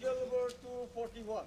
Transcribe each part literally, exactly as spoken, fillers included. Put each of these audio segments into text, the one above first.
Number two forty-one.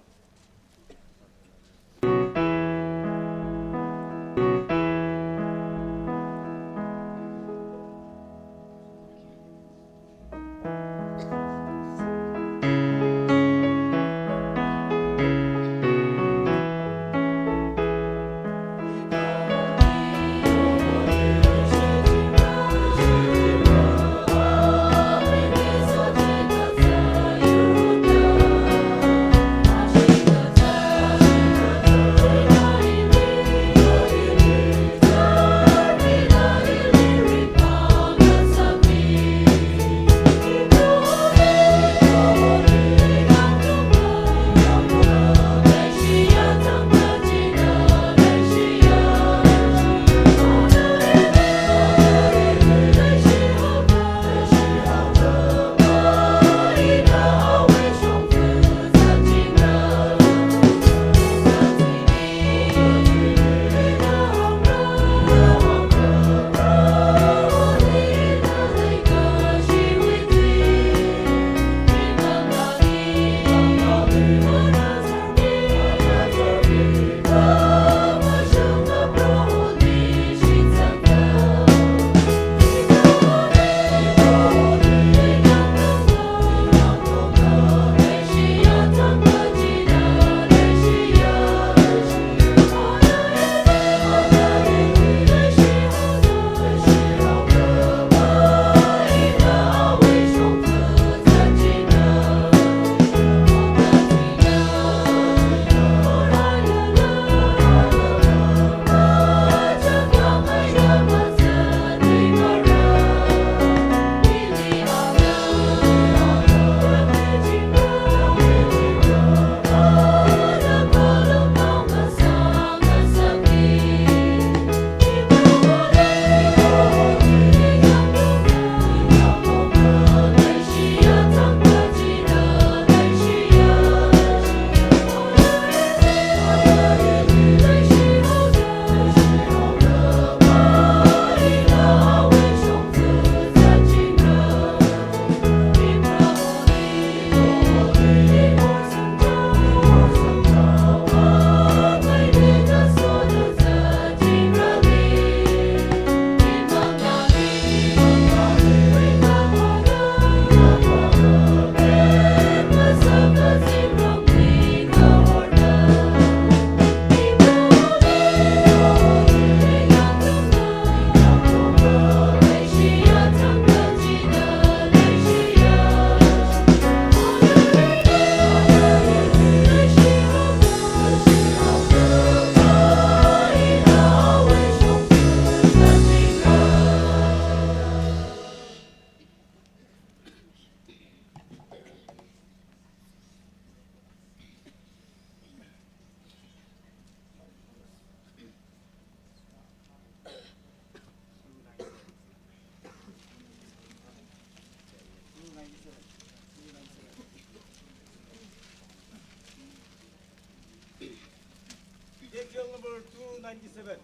Detail number two ninety-seven.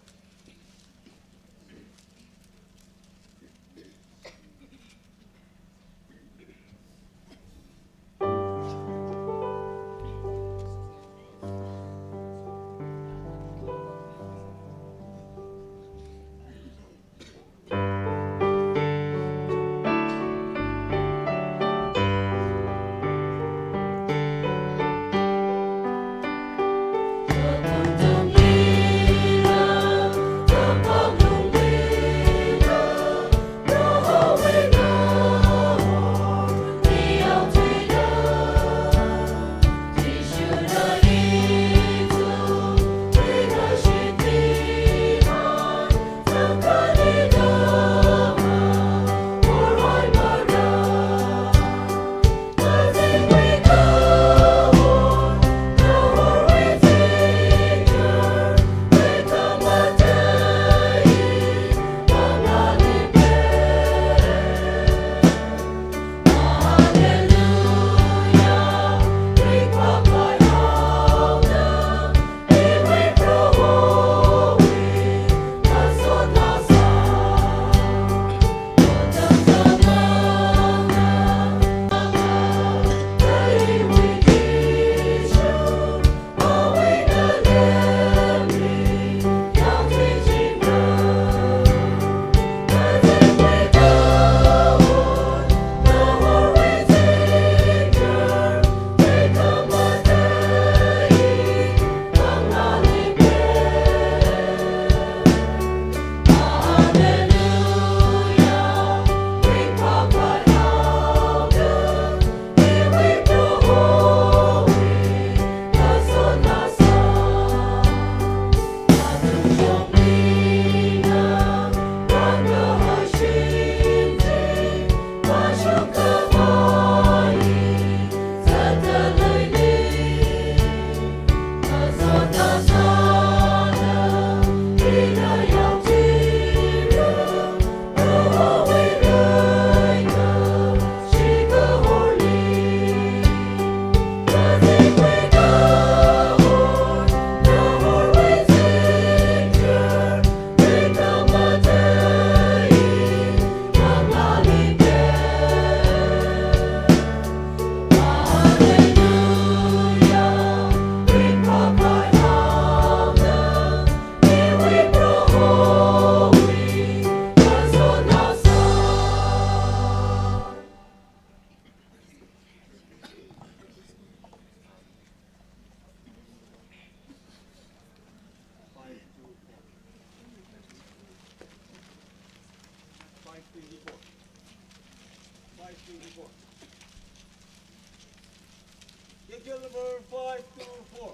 Kick field number five two four.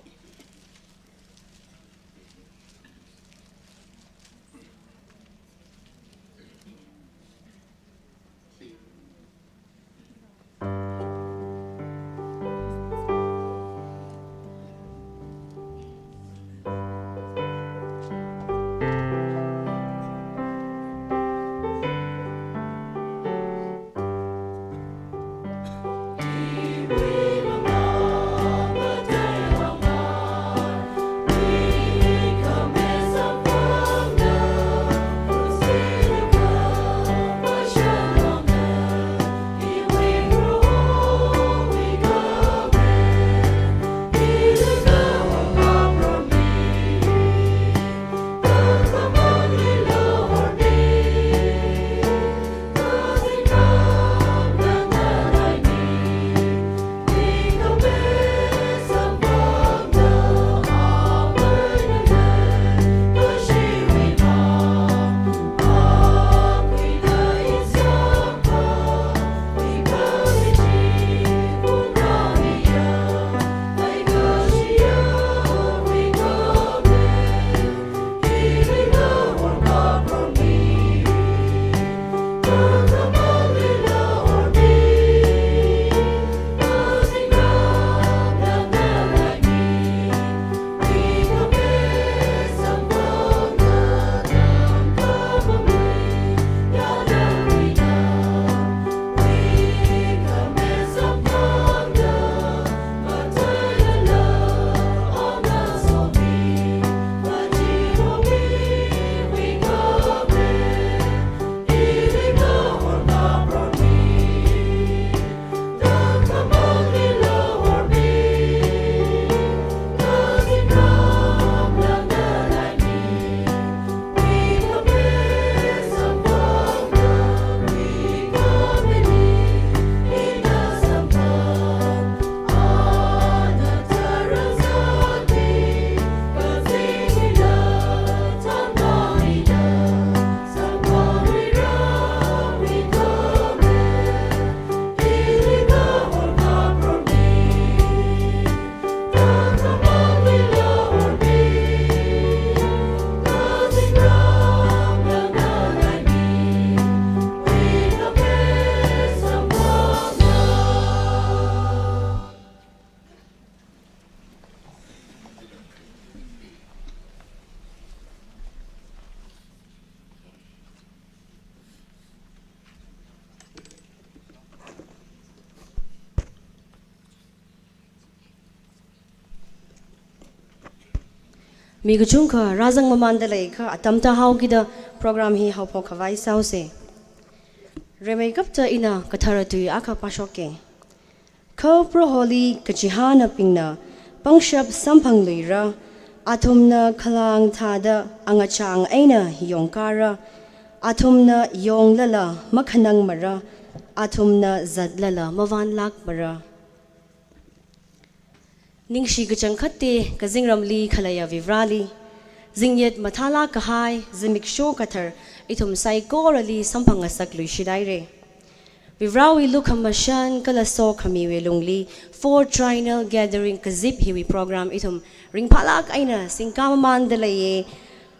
Mi kachungkha rāzang mamānda leiakha atam tāhaokida program hi haophok khavai sāose. Rimeikapta ina kathara tui akha pāshokke. Kha Proholi kachihānabingna pangshap samphangluira, athumna khalāng thāda angachāng eina yongkara, athumna yonglala makhanangmara, athumna zatlala mavanlākmara. Ningshi kachangkhatta kazingramli khaleiya Varivarāli, zingyet mathālāk kahai zimiksho kathar ithum saikorali samphangngasakluishit haira. Varivarāwui lukhamashan kala sokhamiwui lungli Fourth Triennial Gathering kazip hiwui program ithum ringphālāk eina singkā mamānda leiya.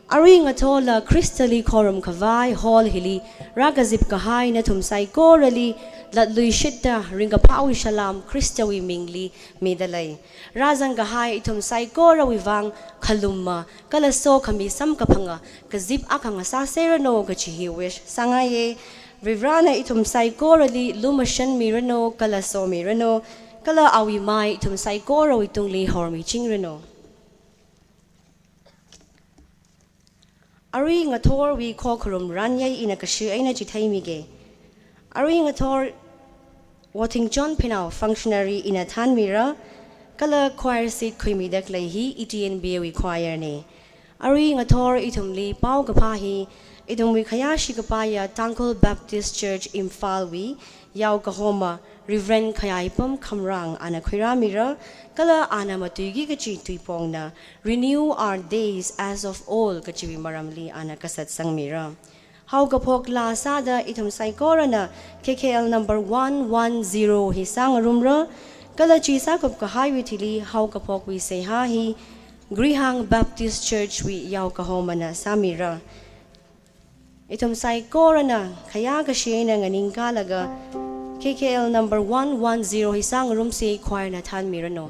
Arui ngathorla Khristali khorum khavai hall hili rākazip kahai nathum saikorali latluishitta ringkaphāwui salām Khristawui mingli mida lei. Rāzang kahai ithum saikorawui vang khalumma kala sokhami samkaphanga kazip akha ngasāserranu kachi hi wish sāngaiya. Varivarāna ithum saikorali lumashanmiranu kala somiranu, kala awui mai ithum saikorawui tungli hormichingranu. Arui ngathorwui khokharum ranyei ina kashi eina chitheimige. Arui ngathor Wothingchon Phenao functionary ina thānmira, kala choir seat khuimida khalei hi E T N B A wui choir na. Arui ngathor ithumli paokaphā hi ithumwui khayāshi kapaiya Tangkhul Baptist Church Imphal wui yao kahoma Reverend Khayaipam Khamrang ana khuirāmira, kala ana matuiki kachi tuipongna Renew Our Days as of Old kachiwui maramli ana kasat sangmira. Haokaphok laa sāda ithum saikorana K K L number one one zero hi sāngarumra, kala chi sākup kahaiwui thili haokaphokwui seihā hi Grihang Baptist Church wui yaokahomana sāmira. Ithum saikorana khayā kashi eina nganingkālaga K K L number one one zero hi sāngarumsi, choir na thānmiranu.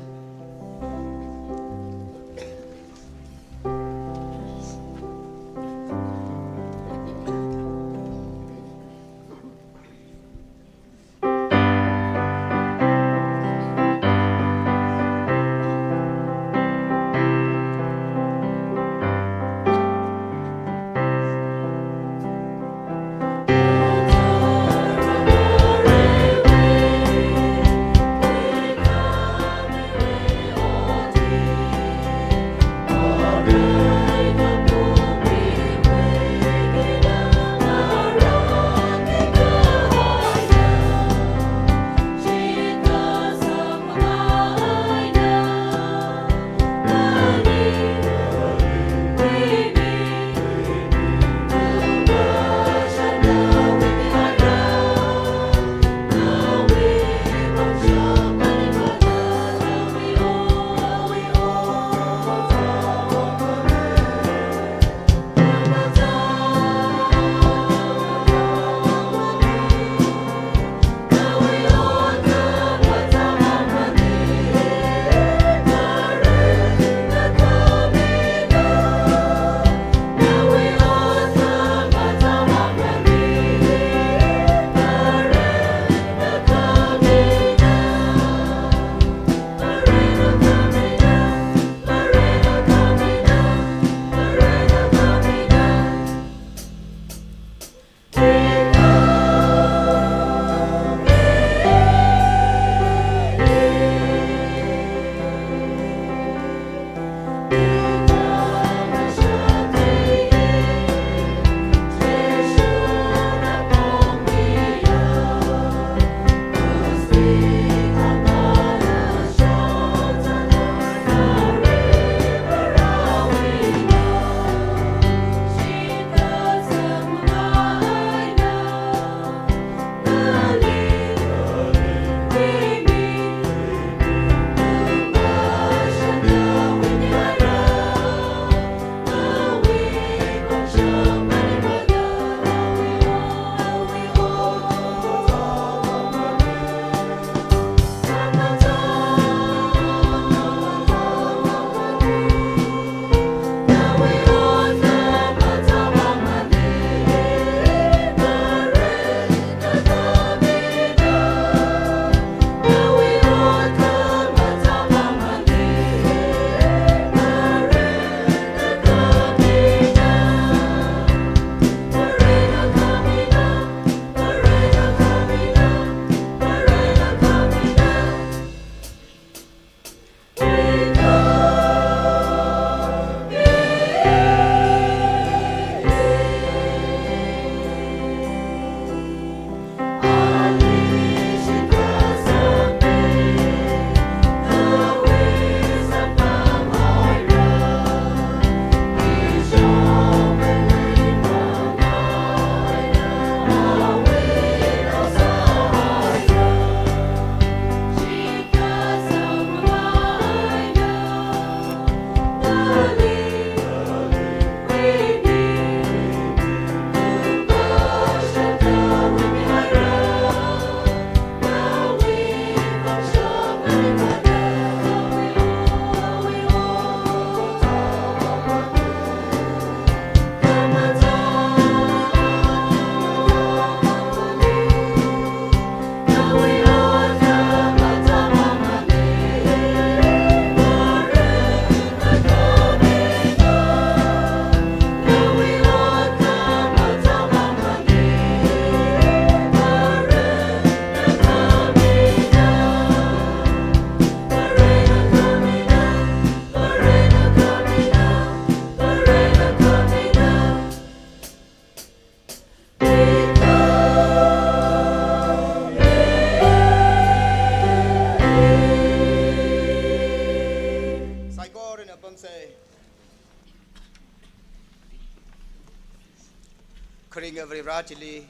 Kharinga Varivara chili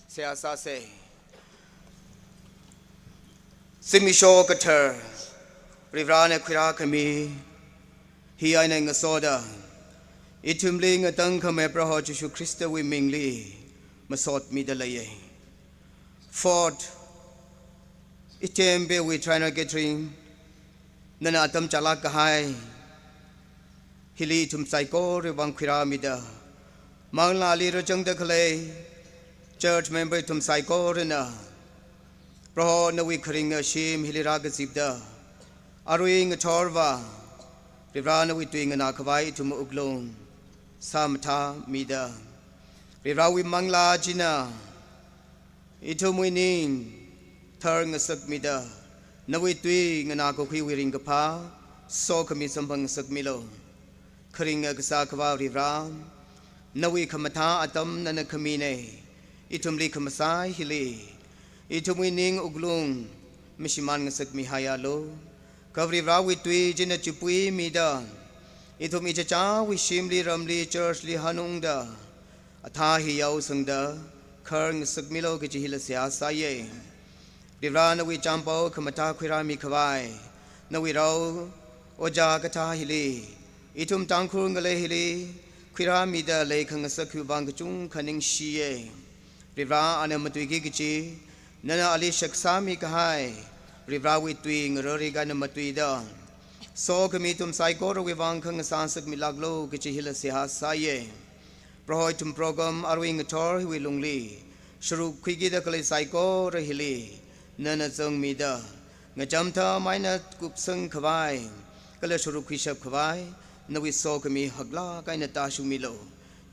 seihā sāsa. Zimiksho kathar, Varivarana khuirākhami hi eina ngasoda, ithumli ngatangkhamei Proho Jishu Khristawui mingli masotmida leiya. Fourth, E T M B wui Triennial Gathering, nana atam chālāk kahai hili ithum saikorawui vang khuirāmida, manglāli rāzangda khalei church member ithum saikorana, Proho nawui kharinga shim hili rākazipda, arui ngathorva Varivara nawui tui nganākhavai ithum wuklung sāmathāmida, Varivarawui manglā china ithumwui ning thar ngasakmida, nawui tui nganākakhuiwui ringkaphā sokhami samphang ngasakmilu. Kharinga kasā Akhava Varivara, nawui khamathā atam nana khamina. Ithumli khamasai hili ithumwui ning wuklung mashimān ngasakmihaialu. Kha Varivarawui tui china chipuimida, ithum ichichāwui shimli, ramli, church li hanungda, athā hi yaosangda khar ngasakmilu kaji hila seihā sāya. Varivara nawui chānpao khamathā khuirāmikhavai, nawui rao ojā kathā hili, ithum Tangkhul ngalei hili khuirāmida leikhangasakkhavai vang kachungkha ningshiya. Varivara ana matuiki kachi, nana ali shakzāmikahai Varivarawui tui ngararika eina matuida, sokhami ithum saikorawui vang khangasā ngasakmilāklu kaji hila seihā sāya. Proho, ithum program arui ngathor hiwui lungli sharuk khuikida khalei saikora hili nana zangmida, ngacham thāmei eina kupsangkhavai kala sharuk khuishapkhavai nawui sokhami haklāk eina tāshungmilu.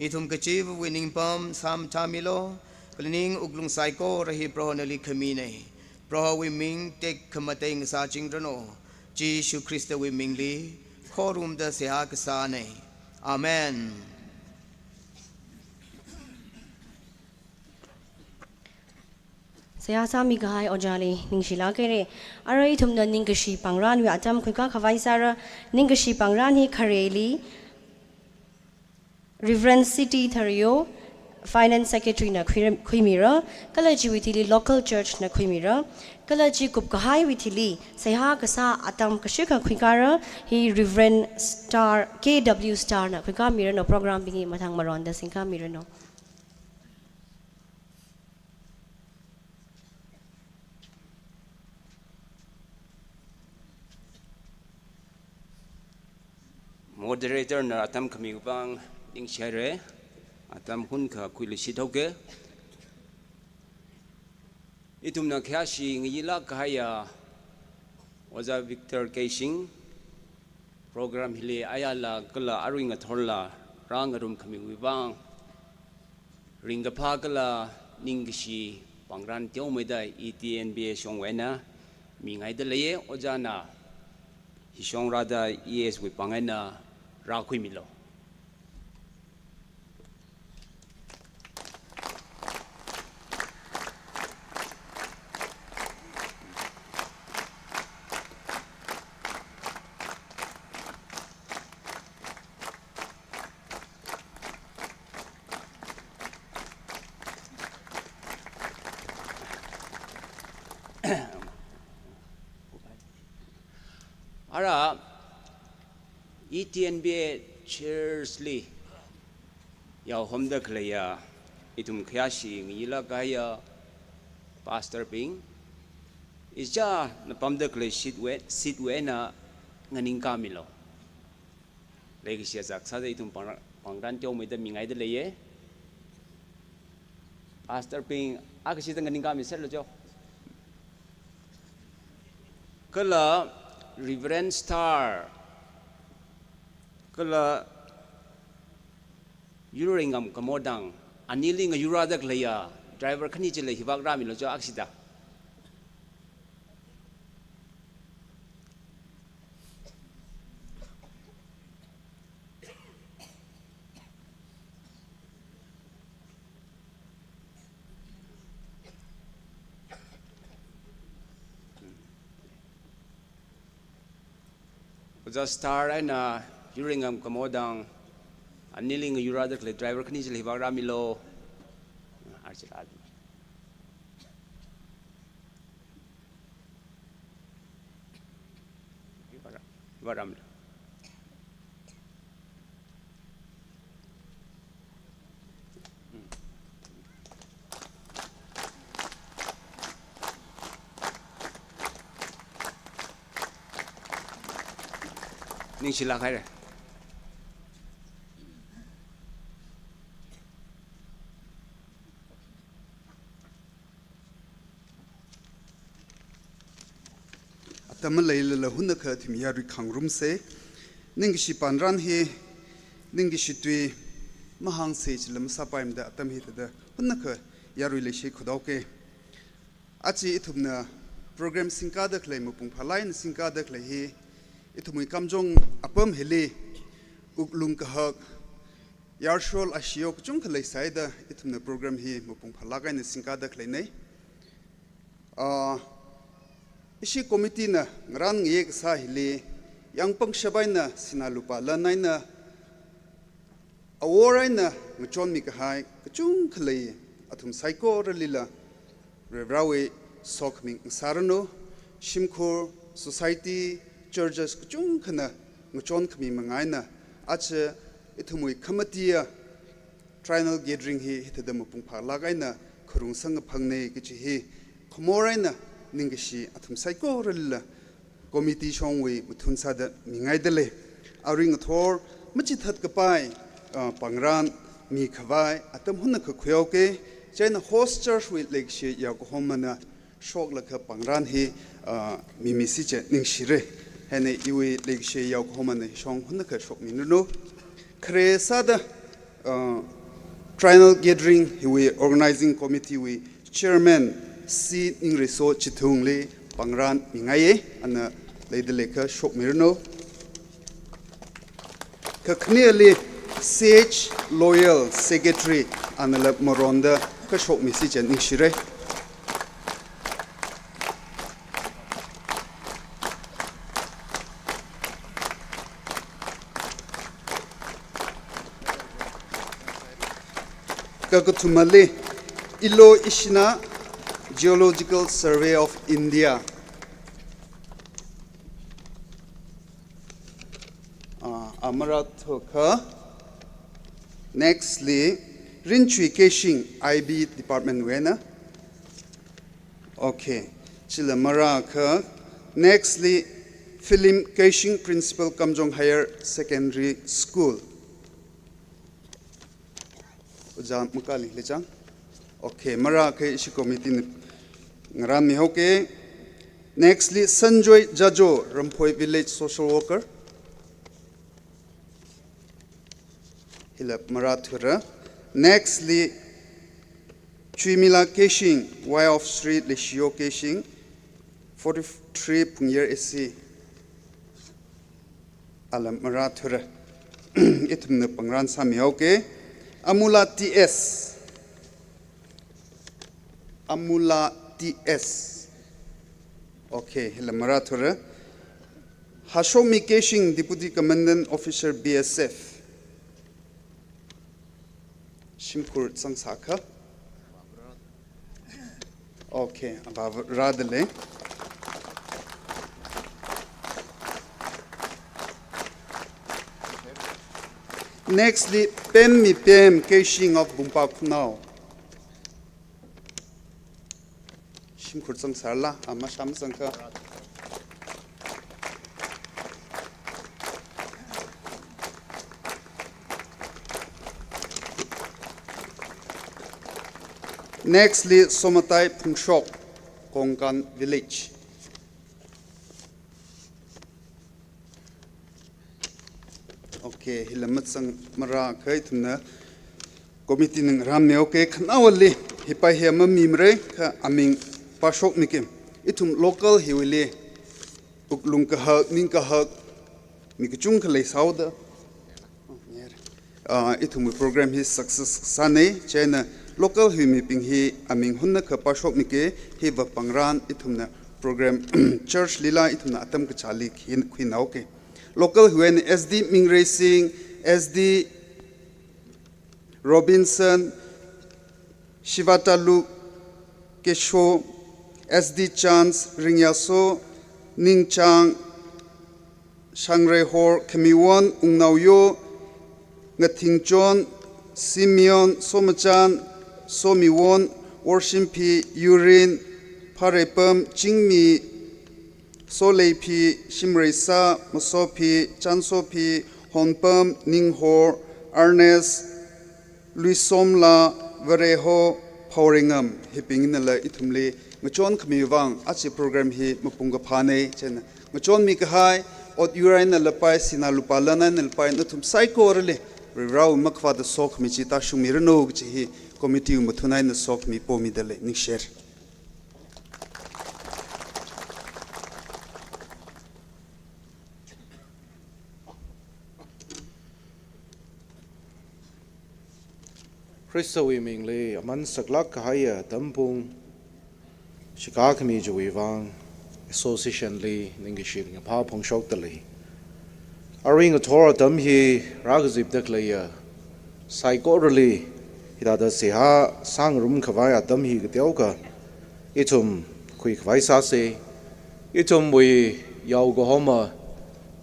Ithum kachivawui ningpam sāmathāmilu, kala ning wuklung saikora hi Proho nali khamina. Prohowui ming tekhamatei ngasāchingranu. Jishu Khristawui mingli khorumda seihā kasāna. Amen. Seihā sāmikahai ojāli ningshilāk haira. Arui ithumna ningkashi pāngranwui atam khuikakhavai sāra. Ningkashi pāngran hi khareli Reverend C T Thario, Finance Secretary na khui-, khuimira, kala chiwui thili local church na khuimira, kala chi kupkahaiwui thili seihā kasā atam kashikha khuikara, hi Reverend Star, K W Star na khuikāmiranu. Program bing hi mathang maronda singkāmiranu. Moderator na atam khami vang ningshihaira, atam hunkha khuiluishit haoga. Ithumna khayāshi ngayilāk kahaiya Ojā Victor Keishing, program hili ayarla kala arui ngathorla rāngarum khamiwui vang ringkaphā kala ningkashi pāngran teomeida E T N B A shongwui eina mingaida leiya. Ojāna hishong rāda E S wui pāng eina rākhuimilu. Ara, E T N B A church li yaohomda khaleiya, ithum khayāshi ngayilāk kahaiya pastor bing, ichāna pamda khalei seat wui, seat wui eina nganingkāmilu. Leikashi azak sāda ithum pāng-, pāngran teomeida mingaida leiya. Pastor bing, akha shida nganingkāmiserlu jo. Kala Reverend Star, kala Yuringam Kamodang, anili ngayurāda khaleiya driver khani chili hivāk rāmilu jo, akha shida. Ojā Star eina Yuringam Kamodang, anili ngayurāda khalei driver khani chili hivāk rāmilu. Varam. Ningshilāk haira. Atam maleilala hunakha ithum yarui khangarumsa. Ningkashi pangran hi, ningkashi tui mahāngsa chila masāpaimada atam hithāda hunakha yarui leishi khuihaoke. Aja ithumna program singkada khalei, mapung phālāk eina singkada khalei hi, ithumwui Kamjong apam hili wuklung kahak, yarshol ashiyo kachungkha leisāda ithumna program hi mapung phālāk eina singkada khaleina. Ah, ishi committee na ngarān ngayei kasā hili, yangpangshap eina sinā lupā lan eina awor eina ngachonmi kahai kachungkha lei, athum saikoralila Varivarāwui sokhami ngasāranu, shimkhur, society, churches kachungkhana ngachon khami manga eina, aja ithumwui khamatiya triennial gathering hi hithāda mapung phālāk eina kharungsang kaphangna kachi hi khamor eina ningkashi athum saikoralila committee shongwui mathun sāda mingaidalei. Arui ngathor machithat kapai, ah, pangran mikhavai atam hunakha khuihaoke. Chieina host church wui leikashi yaokahomana shoklaga pangran hi, ah, mimisi chi ningshira. Hieina iwui leikashi yaokahomana shong hunakha shokmiranu. Khare sāda, ah, triennial gathering hiwui organizing committee wui chairman C Ningreiso Chithungli pangran mingaiya, ana leida leiakha shokmiranu. Kakhaneali C H Loyal secretary, anala maronda kashokmisi chi ningshira. Kakathumali Ilo Ishina, Geological Survey of India. Ah, a marāthuakha. Nextli Rinchui Keishing, I B department wui eina. Okay. Chila marākha. Nextli Philip Keishing, Principal, Kamjong Higher Secondary School. Ojā Makali leichang. Okay, marākha ishi committee na ngarānmihaoke. Nextli Sanjoy Jajo, Ramphoi Village Social Worker. Hila marāthuira. Nextli Chuimila Keishing, wife of Shri Leishiyo Keishing, forty-three Phungyer A C. Ala marāthuira. Ithumna pangran sāmihaoke. Amula T S. Amula T S. Okay, hila marāthuira. Hashokmi Keishing, Deputy Commandant Officer B S F. Shimkhur zangsākha. Okay, avā rādalei. Nextli Pemmipem Keishing of Bungpa Khunao. Shimkhur zangsāla, ama sham zangkha. Nextli Somatai Phungshok, Kongkan Village. Okay, hila mazang marākha ithumna committee na ngarānmihaoke. Khanaowali hipai hi ama mimara kha aming pāshokmike. Ithum local hiwuili wuklung kahak, ning kahak mi kachungkha leisāhaoda. Ah, ithumwui program hi success sāna, chieina local hiwui mibing hi aming hunakha pāshokmike, hiva pangran ithumna program church lila ithumna atam kachāli khin khuinaoke. Local hiwui eina S D Mingreising, S D Robinson, Shivatalu Kesho, S D Chance Ringyaso, Ningchang Shangreihor Khamiwon Wungnaoyo, Ngathingchon Simeon, Somachan Somiwon, Worshimphi Yurin, Pharepam Chingmi, Soleiphi Shimreisa, Masophi Chansophi, Honpam Ninghor, Ernest Luisomla, Vareho Phaoringam, hibingnala ithumli ngachon khami vang achi program hi mapung kaphānei, chieina ngachonmi kahai, ot yur eina lapai, sinā lupā lan eina lapai, nathum saikorali Varivarāwui makhavāta sokhami chi tāshungmiranu kaji hi committee wui mathun eina sokhami pomidalei, ningshire. Khristawui mingli aman saklāk kahaiya tampung shikha khami chiwui vang association li ningkashi ringkaphā phongshokdalei. Arui ngathor atam hi rākazipda khaleiya saikorali hithāda seihā sāngarum khavai atam hi kateokha ithum khuikhavai sāsei. Ithumwui yao kahoma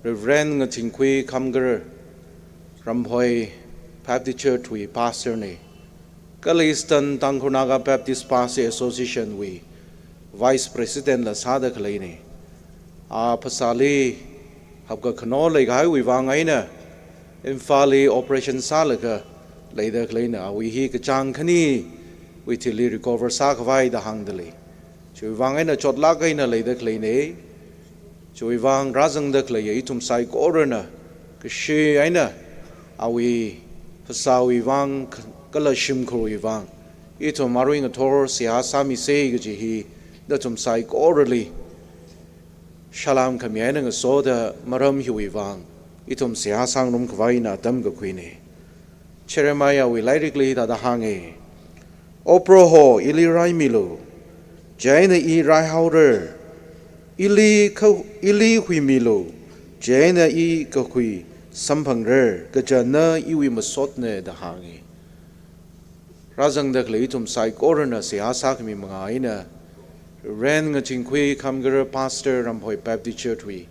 Reverend Ngathingkhui Khamgar, Ramphoi Baptist Church wui pastor nei, kala Eastern Tangkhul Naga Baptist Pastor Association wui vice president la sāda khaleinei. A phasāli hapkakhano leikahaiwui vang eina Imphal li operation sālaga leida khaleina, awui hi kachāng khaniwui thili recover sākhavai da hāngdalei. Chiwui vang eina chotlāk eina leida khaleinei. Chiwui vang rāzangda khaleiya ithum saikorana kashi eina awui phasāwui vang kala shimkhurwui vang ithum arui ngathor seihā sāmisei kaji hi nathum saikorali salam khami eina ngasoda, maram hiwui vang ithum seihā sāngarum khavai eina atam kakhuinei. Jeremiah wui lairikli hithāda hāngei: O Proho, ili raimilu, chieina i raihaora. Ili kha-, ili huimilu, chieina i kakhui samphangra, kaja na iwui masotna da hāngei. Rāzangda khalei ithum saikorana seihā sākhami manga eina Reverend Ngathingkhui Khamgar, Pastor, Ramphoi Baptist Church wui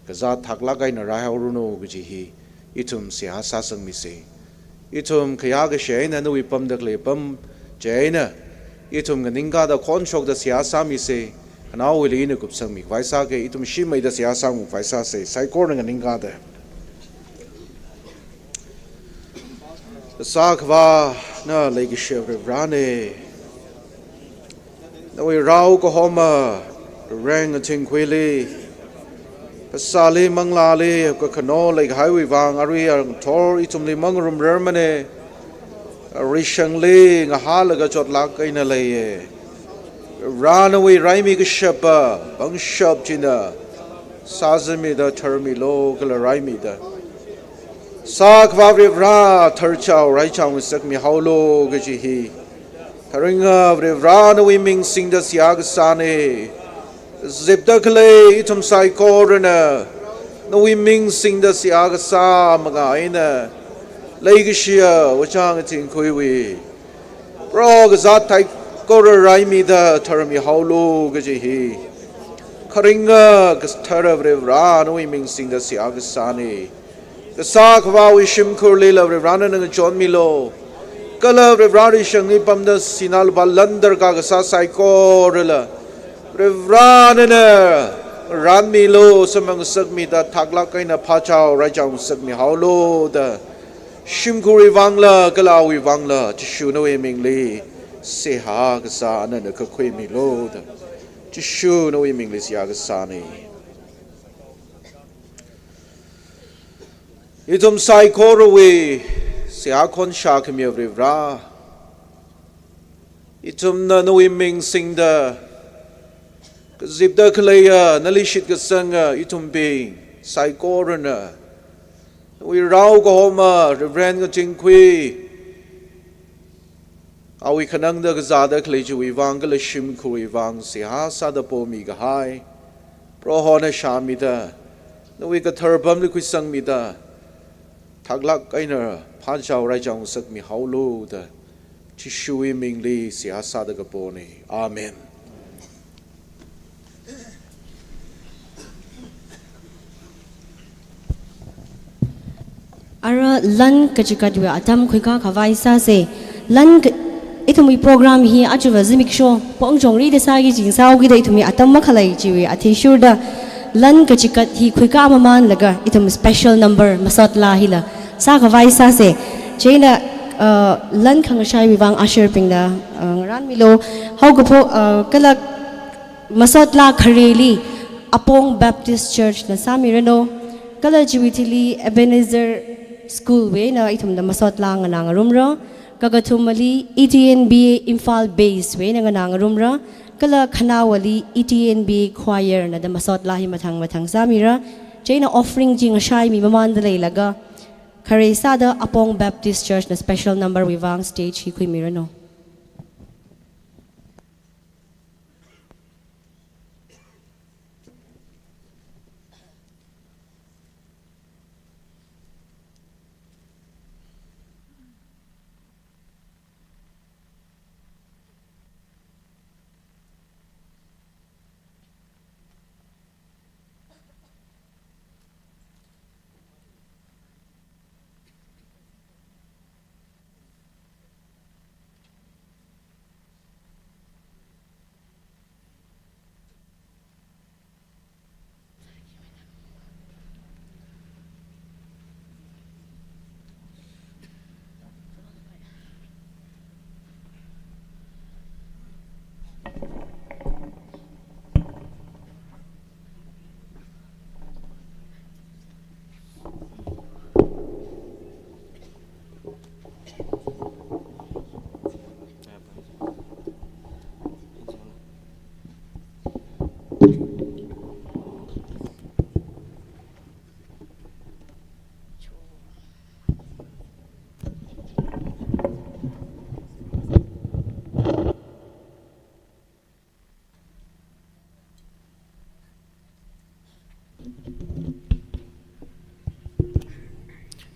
kazāt thaklāk eina raihaoranu kaji hi ithum seihā sāsangmisei. Ithum khayā kashi eina nawui pamda khalei apam chieina ithum nganingkāda khonshokda seihā sāmisei. Khanaowuili ina kupsangmi khavai sākei, ithum shimeida seihā sāngarum khavai sāsei, saikorana nganingkāda. Kasā Akhavā, na leikashi Varivarānei. Nawui rao kahoma Reverend Ngathingkhuili phasāli manglāli kakhano leikahaiwui vang arui ngathor ithumli mangarumrarmanei. Rishangli ngahālaga chotlāk eina leiya. Varivarā, nawui raimi kashapa pangshap china sāzamida tharmilu kala raimida. Kasā Akhavā Varivarā, tharchao raichao ngasakmihaolu kaji hi kharinga Varivarā nawui ming singda seihā kasānei. Zipda khalei ithum saikorana nawui ming singda seihā kasā manga eina leikashiya Ojā Ngathingkhuiwui Proho, kazāt saikora raimida tharmihaolu kaji hi kharinga kathara Varivarā nawui ming singda seihā kasānei. Kasā Akhavāwui shimkhurlila Varivarā nana ngachonmilu. Kala Varivarā rishangli pamda sinā lupā lan darkar kasā saikorala Varivarā nana ranmilu, samphang ngasakmida thaklāk eina phāchao raichao ngasakmihaolu da. Shimkhurwui vangla kala awui vangla Jishu nawui mingli seihā kasā nana kakhuimilu da. Jishu nawui mingli seihā kasānei. Ithum saikorawui seihā khon shākhamiya Varivarā, ithumna nawui ming singda kazipda khaleiya nali shitkasanga ithumbing saikorana, nawui rao kahoma Reverend Ngathingkhui, awui khanangda kazāda khalei chiwui vang kala shimkhurwui vang seihā sāda pomi kahai Prohona shāmida, nawui kathar apamli khuisangmida, thaklāk eina phāchao raichao ngasakmihaolu da. Jishuwui mingli seihā sāda kapona. Amen. Ara lan kachikatwui atam khuikā khavai sāsa. Lan ka-, ithumwui program hi aja va zimiksho pongchongri da sāki jingsāhaokida ithumwui atam makhalei chiwui athishurda lan kachikat hi khuikā mamanlaga ithum special number masot laa hila sākhavai sāsa. Chieina, uh, lan khangashaiwui vang usher bingna, uh, ngarānmilu. Haokaphok, uh, kala masot laa khareli Apong Baptist Church na sāmiranu. Kala chiwui thili Ebenezer School wui eina ithumna masot laa nganāngarumra. Kakathumali E T N B A Imphal Base wui eina nganāngarumra. Kala khanaowali E T N B A Choir na da masot laa hi mathang mathang sāmira. Chieina offering chi ngashaimi mamanda leilaga khare sāda Apong Baptist Church na special number wui vang stage hi khuimiranu.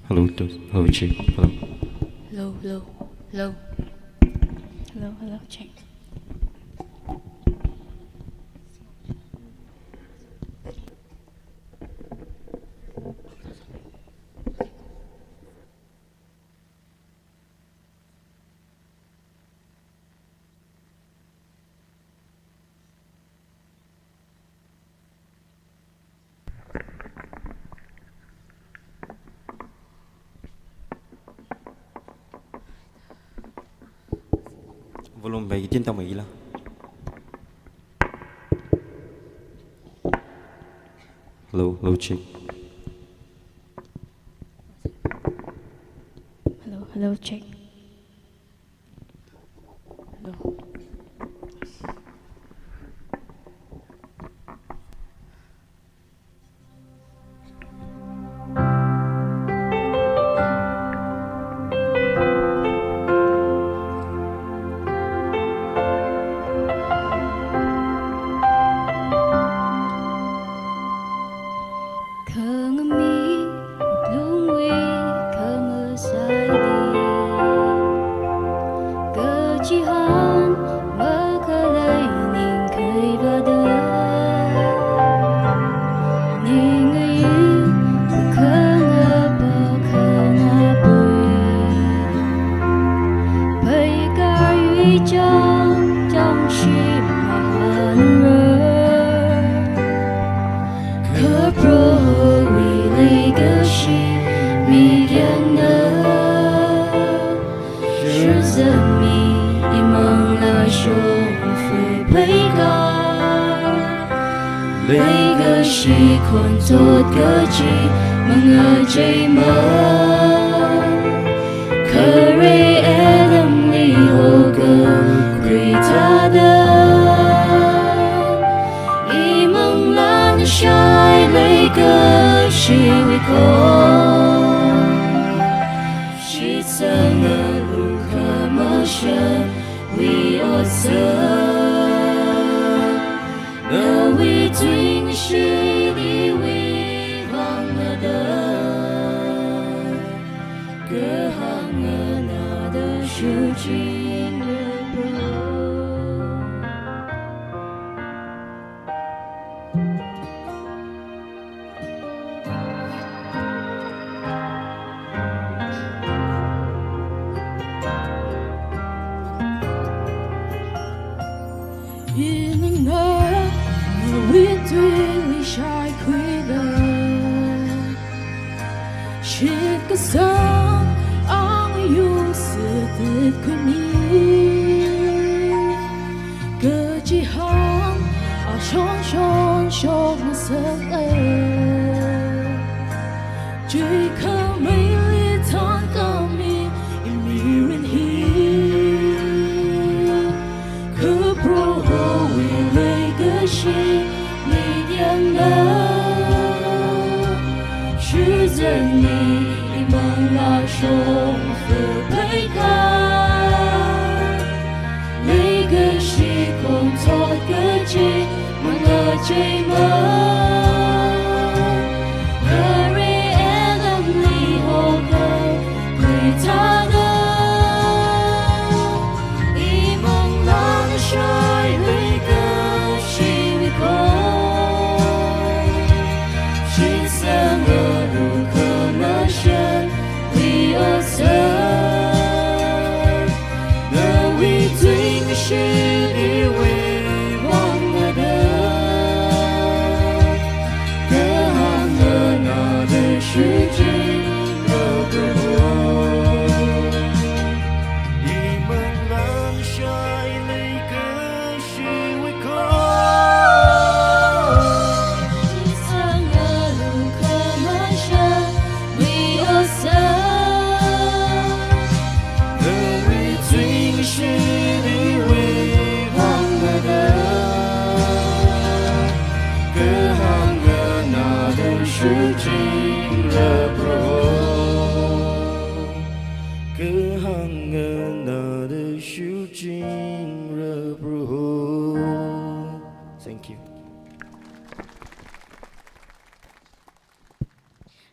Hello, test. Hello, check. Hello. Hello, hello, hello. Hello, hello, check. Volume bai kitin tamai la. Hello, hello, check. Hello, hello, check. Hello. Khangami lungwui khamasaili, kachihān makhalei ningkhei vāda, ning ayu khangapa khangapui, pheikar yuichang changshi mahānra. Kaprohowui leikashi mikyanna, shurza mi imanglā shongfa pheikar, leikashi khonzot kachi mangacheimang. Khare Adamli hokakhui thāda, imanglāna shai leikashiwui khon, shitsanga lukhamashanwui otsak, nawui tuingashit iwui vangna da, kahāng nganāda shuchi. Wui tuili shaikhuida, shitkasang ang yu sititkhami. Kachihān ashon shon shokngasaka. Chuikhameili thānkāmi imirin hi. Kha Prohowui leikashi mityangna. Shizanni imanglā shongfa pheikha. Leikashi khongthot kachi mangacheimang. Kare elamli hokha khuithāda. Imanglā nashai leikashi mikho. Shitsanga lukhamashan wi otsak. Nawui tuingashit iwui vang ngada. Kahāng nganāda shuichingra Proho. Imanglā nashai leikashi wui ko. Shitsanga lukhamashan wi otsak. Nawui tuingashit iwui vang ngada. Kahāng nganāda shuichingra Proho. Kahāng nganāda shuichingra Proho. Thank you.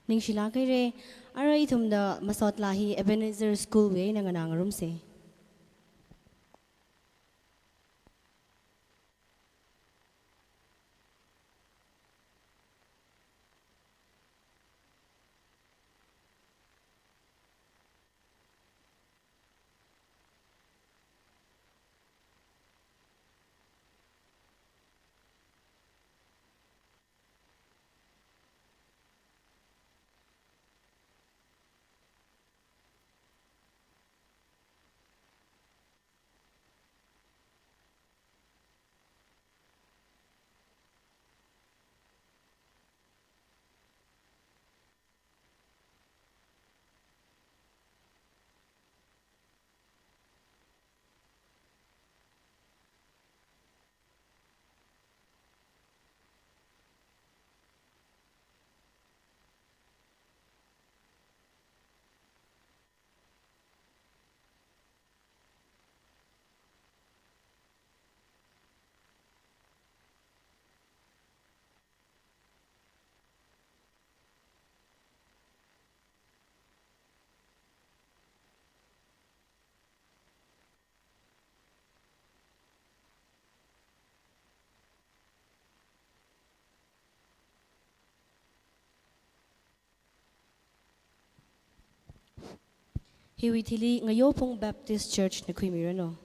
Ningshilāk haira, arui ithumna masot laa hi Ebenezer School wui eina nganā ngarumsa. Hiwui thili Ngayopung Baptist Church na khuimiranu.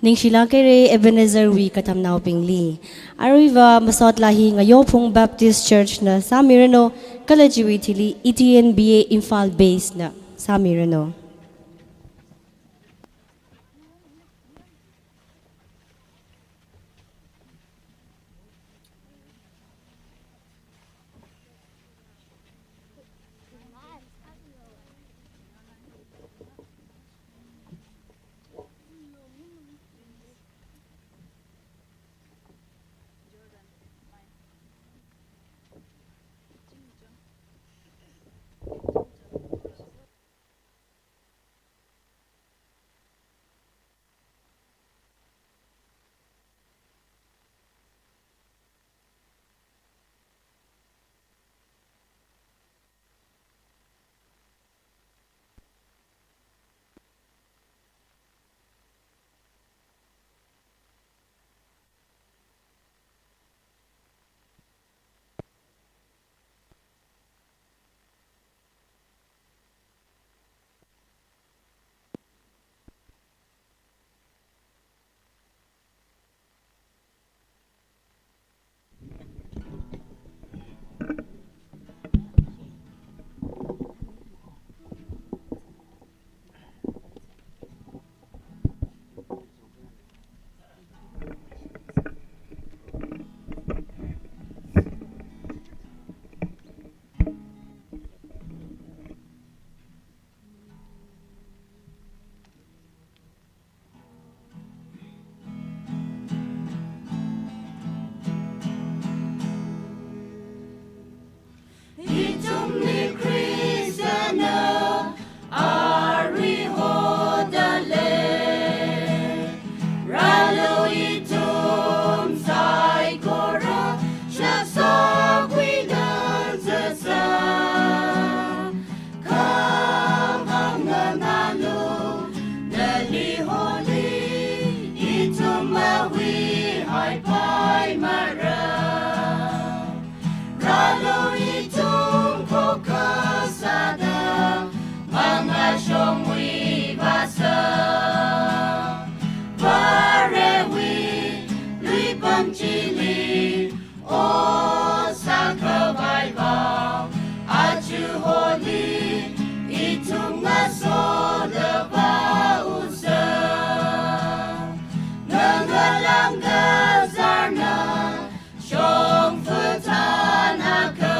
Ningshilāk haira Ebenezer wui katamnaobingli. Aruiva masot laa hi Ngayokphung Baptist Church na sāmiranu, kala chiwui thili E T N B A Imphal Base na sāmiranu. Ithumli Khristana arui hoda lei. Rālu ithum saikora shaksa khuida zaza. Kavang nganālu, nali holi ithum mahuihaipaimara. Rālu ithum khokkha sāda mangāshongwui vāsa. Varewui luipam chili ot sākhavai vang, aja holi ithum ngasoda vāusa. Ngangalang kazarna shongfa thanakha,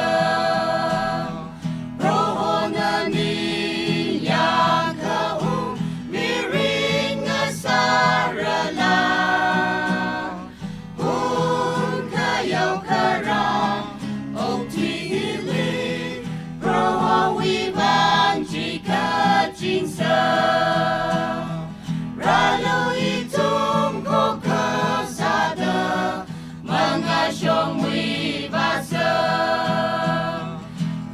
Prohona ningyāng kaung mirin ngasārala. Hun khayao kharā okathui hili, Prohowui vang chikatchingsa. Rālu ithum khokkha sāda mangāshongwui vāsa.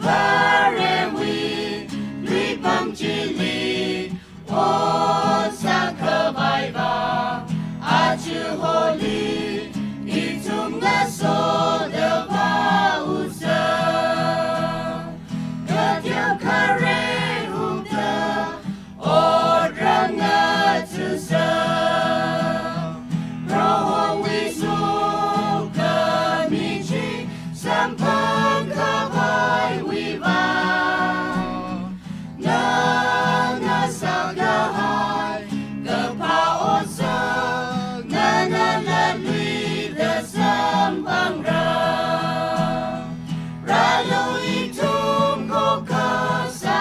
Varewui luipam chili ot sākhavai vang, aja holi ithum ngasoda vāusa. Kateokha reihungda otrā ngathusa. Prohowui sokhami chi samphang khavaiwui vang, nana sākahai kaphā otsak nana latluida samphangra. Rālu ithum khokkha sā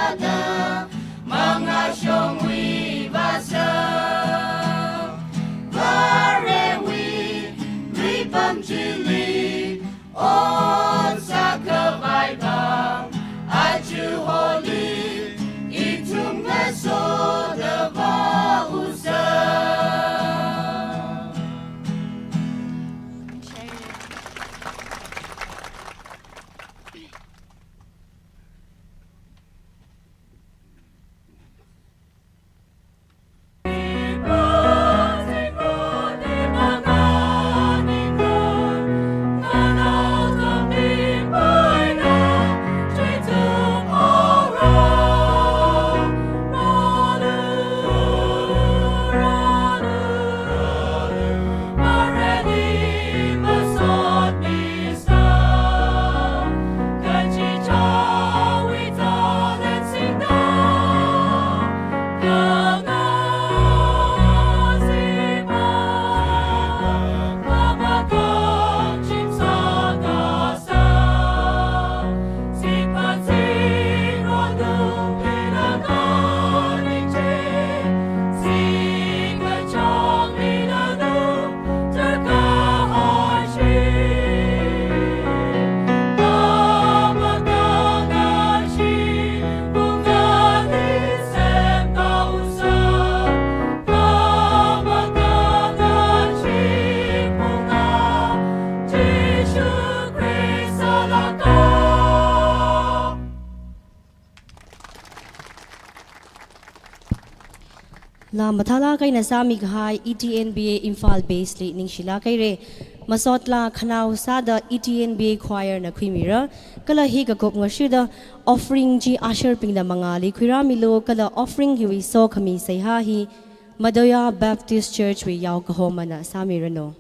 Laa mathālāk eina sāmi kahai E T N B A Imphal Base li ningshilāk haira. Masot laa khanao sāda E T N B A Choir na khuimira. Kala hi kakup ngashuda offering chi usher bingna mangāli khuirāmilu, kala offering hiwui sokhami seihā hi Madoya Baptist Church wui yaokahomana sāmiranu.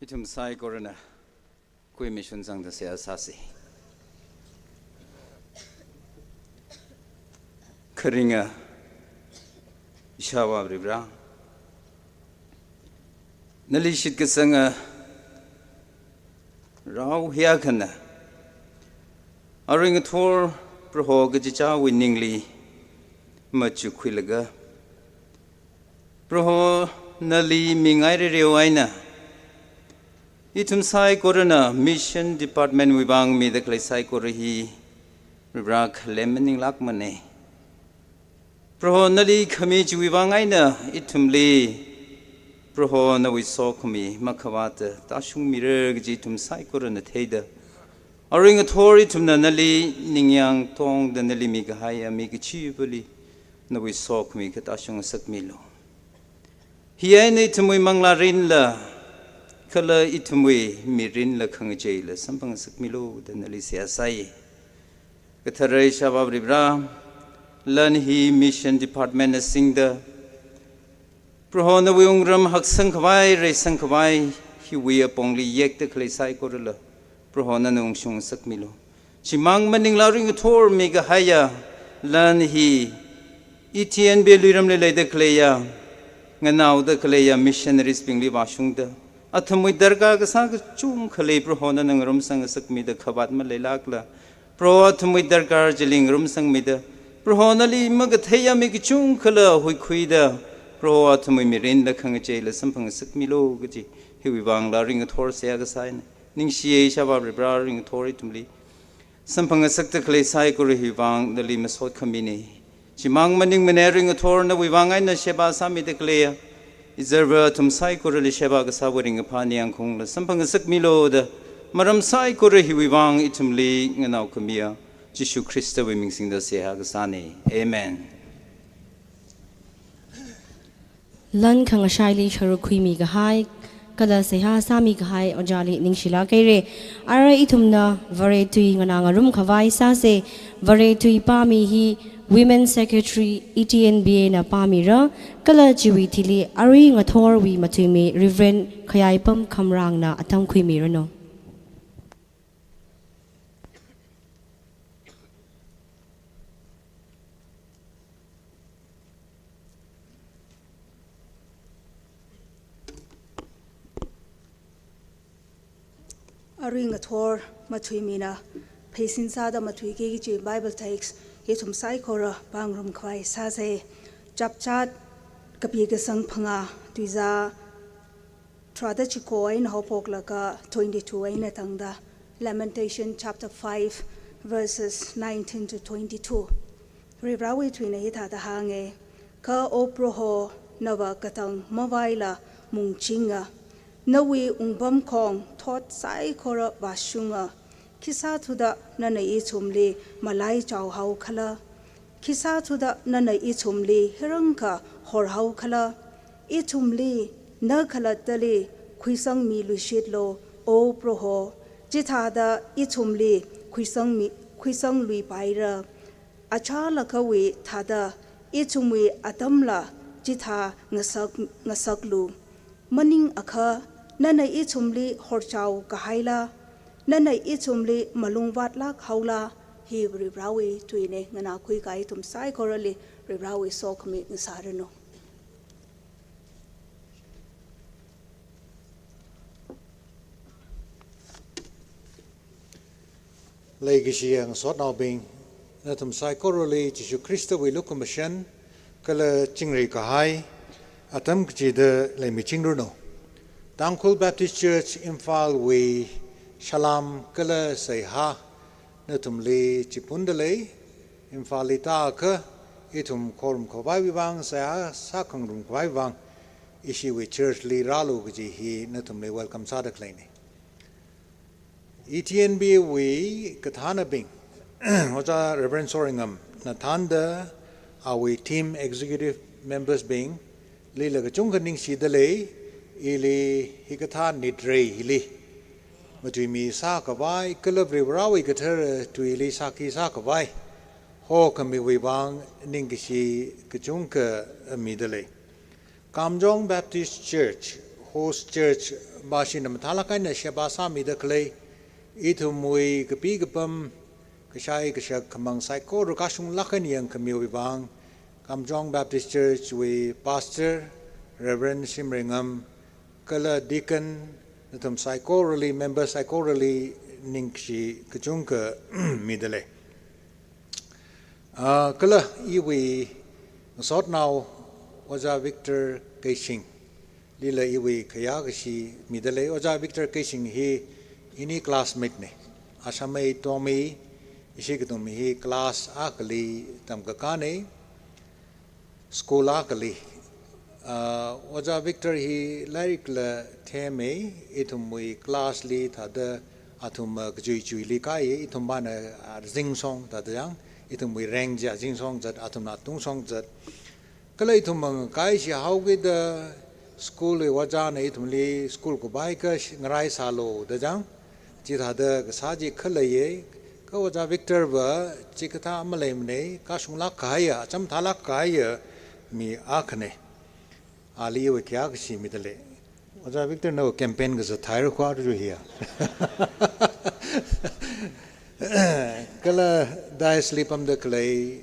Ithum saikorana kuimei shunzangda seihā sāsa. Kharinga Ishāvā Varivara, nali shitkasanga rao hi akhana, arui ngathor Proho kachichāwui ningli machukkhuilaga, Proho nali mingai rereo eina ithum saikorana mission department wui vang mida khalei saikora hi Varivara khalem maninglākmana. Proho nali khami chiwui vang eina ithumli Proho nawui sokhami makhavāta tāshungmira kaji ithum saikorana theida, arui ngathor ithumna nali ningyāng tongda nali mikahaiya mi kachivali nawui sokhami katāshung ngasakmilu. Hi eina ithumwui manglā rinla, kala ithumwui mirinla khangacheila samphangasakmilu da nali seihā sāi. Kathara Ishāvā Varivara, lan hi mission department na singda, Proho nawui wungram haksangkhavai, reisangkhavai, hiwui apongli yekta khalei saikorala, Proho nana ungshung ngasakmilu. Chimang maningla ringathor mikahaiya lan hi E T N B A luiramli leida khaleiya, nganaoda khaleiya missionaries bingli vāshungda, athumwui darkar kasā kachungkhali Proho nana ngarumsang ngasakmida khavāt maleilākla, Proho athumwui darkar chili ngarumsangmida, Proho nali makatheiya mi kachungkhala huikhuida, Proho athumwui mirinla khangacheila samphangasakmilu kaji, hiwui vangla ringathor seihā kasāna. Ningshiya Ishāvā Varivara, ringathor ithumli samphangasakta khalei saikora hiwui vang nali masot khamina. Chimang maningmana, ringathor nawui vang eina sheba sāmida khaleiya izarva athum saikorali sheba kasāwui ringkaphā ningyāng khaungla samphangasakmilu da, maram saikora hiwui vang ithumli nganao khamiya Jishu Khristawui ming singda seihā kasāna. Amen. Lan khangashaili sharuk khuimi kahai, kala seihā sāmi kahai ojāli ningshilāk haira. Ara ithumna Vare tui nganā ngarumkhavai sāsa. Vare tui pāmi hi Women Secretary E T N B A na pāmira, kala chiwui thili arui ngathorwui matuimi Reverend Khayaipam Khamrangna atam khuimiranu. Arui ngathor matuimina pheisin sāda matuiki kaji Bible text ithum saikora pāngarumkhavai sāsa. Chapchat kapi kasang phangā, tuizā tharāda chiko eina haophoklaga twenty-two eina tangda, Lamentation chapter five, verses nineteen to twenty-two. Varivarawui tuina hithāda hānga: Kha O Proho, nava katang mavaila mungchinga, nawui wungpamkhong thot saikora vāshunga. Khisāthuda nana ithumli malaichaohaokhala? Khisāthuda nana ithumli hirangkha horhaokhala? Ithumli na khalattali khuisangmiluishitlu, O Proho, chithāda ithumli khuisangmi, khuisangluipaira. Achālakhawui thāda ithumwui atamla chithā ngasak, ngasaklu. Maningakha, nana ithumli horchao kahaila? Nana ithumli malung vātlāk haola? Hi Varivarawui tuina. Nganākhui kahai ithum saikorali Varivarawui sokhami ngasāranu. Leikashiya ngasotnaobing, nathum saikorali Jishu Khristawui lukhamashan kala chingri kahai atam kachida leimichingranu. Tangkhul Baptist Church Imphalwui salam kala seihā nathumli chiphunda lei. Imphalli tākha ithum khorumkhavaiwui vang, seihā sākhangarumkhavaiwui vang, ishiwui church li rālu kaji hi nathumli welcome sāda khaleina. E T N B A wui kathānabing, Ojā Reverend Soreingamna thānda, awui team executive members bing, lila kachungkha ningshida lei. Ili hikathā nitrei hili matuimi sākhavai, kala Varivarawui kathara tuili sākhi sākhavai hokhamiwui vang ningkashi kachungkha mida lei. Kamjong Baptist Church, host church, bashina mathālāk eina sheba sāmida khalei, ithumwui kapi kapam, kashai kashak khamang saikora kashunglāk eina yangkhamiwui vang, Kamjong Baptist Church wui Pastor, Reverend Shimreingam, kala Deacon, nathum saikorali, member saikorali ningkashi kachungkha mida lei. Ah, kala iwui ngasotnao Ojā Victor Keishing lila iwui khayākashi mida lei. Ojā Victor Keishing hi ini classmate na. Ashamei Tomi, ishi kathum hi class akhali tamkakāna, school akhali. Ah, Ojā Victor hi lairikla thema, ithumwui class li thāda athum, ah, kachuichuili kāya, ithum bana, ah, zingshong thāda yang, ithumwui rank chi zingshong zat, athumna tungshong zat. Kala ithum ngakaishi haokida School wui ojāna ithumli school kuphaikha shi-, ngarai sālu da jang. Chithāda kasā chi khaleiya, kha Ojā Victor va chikathā maleimanei, kashunglāk kahaiya, acham thālāk kahaiya mi akhana. Ali iwui khayā kashi mida lei. Ojā Victor na campaign kazat thai ru khwa ru hiya. Kala dais li pamda khalei,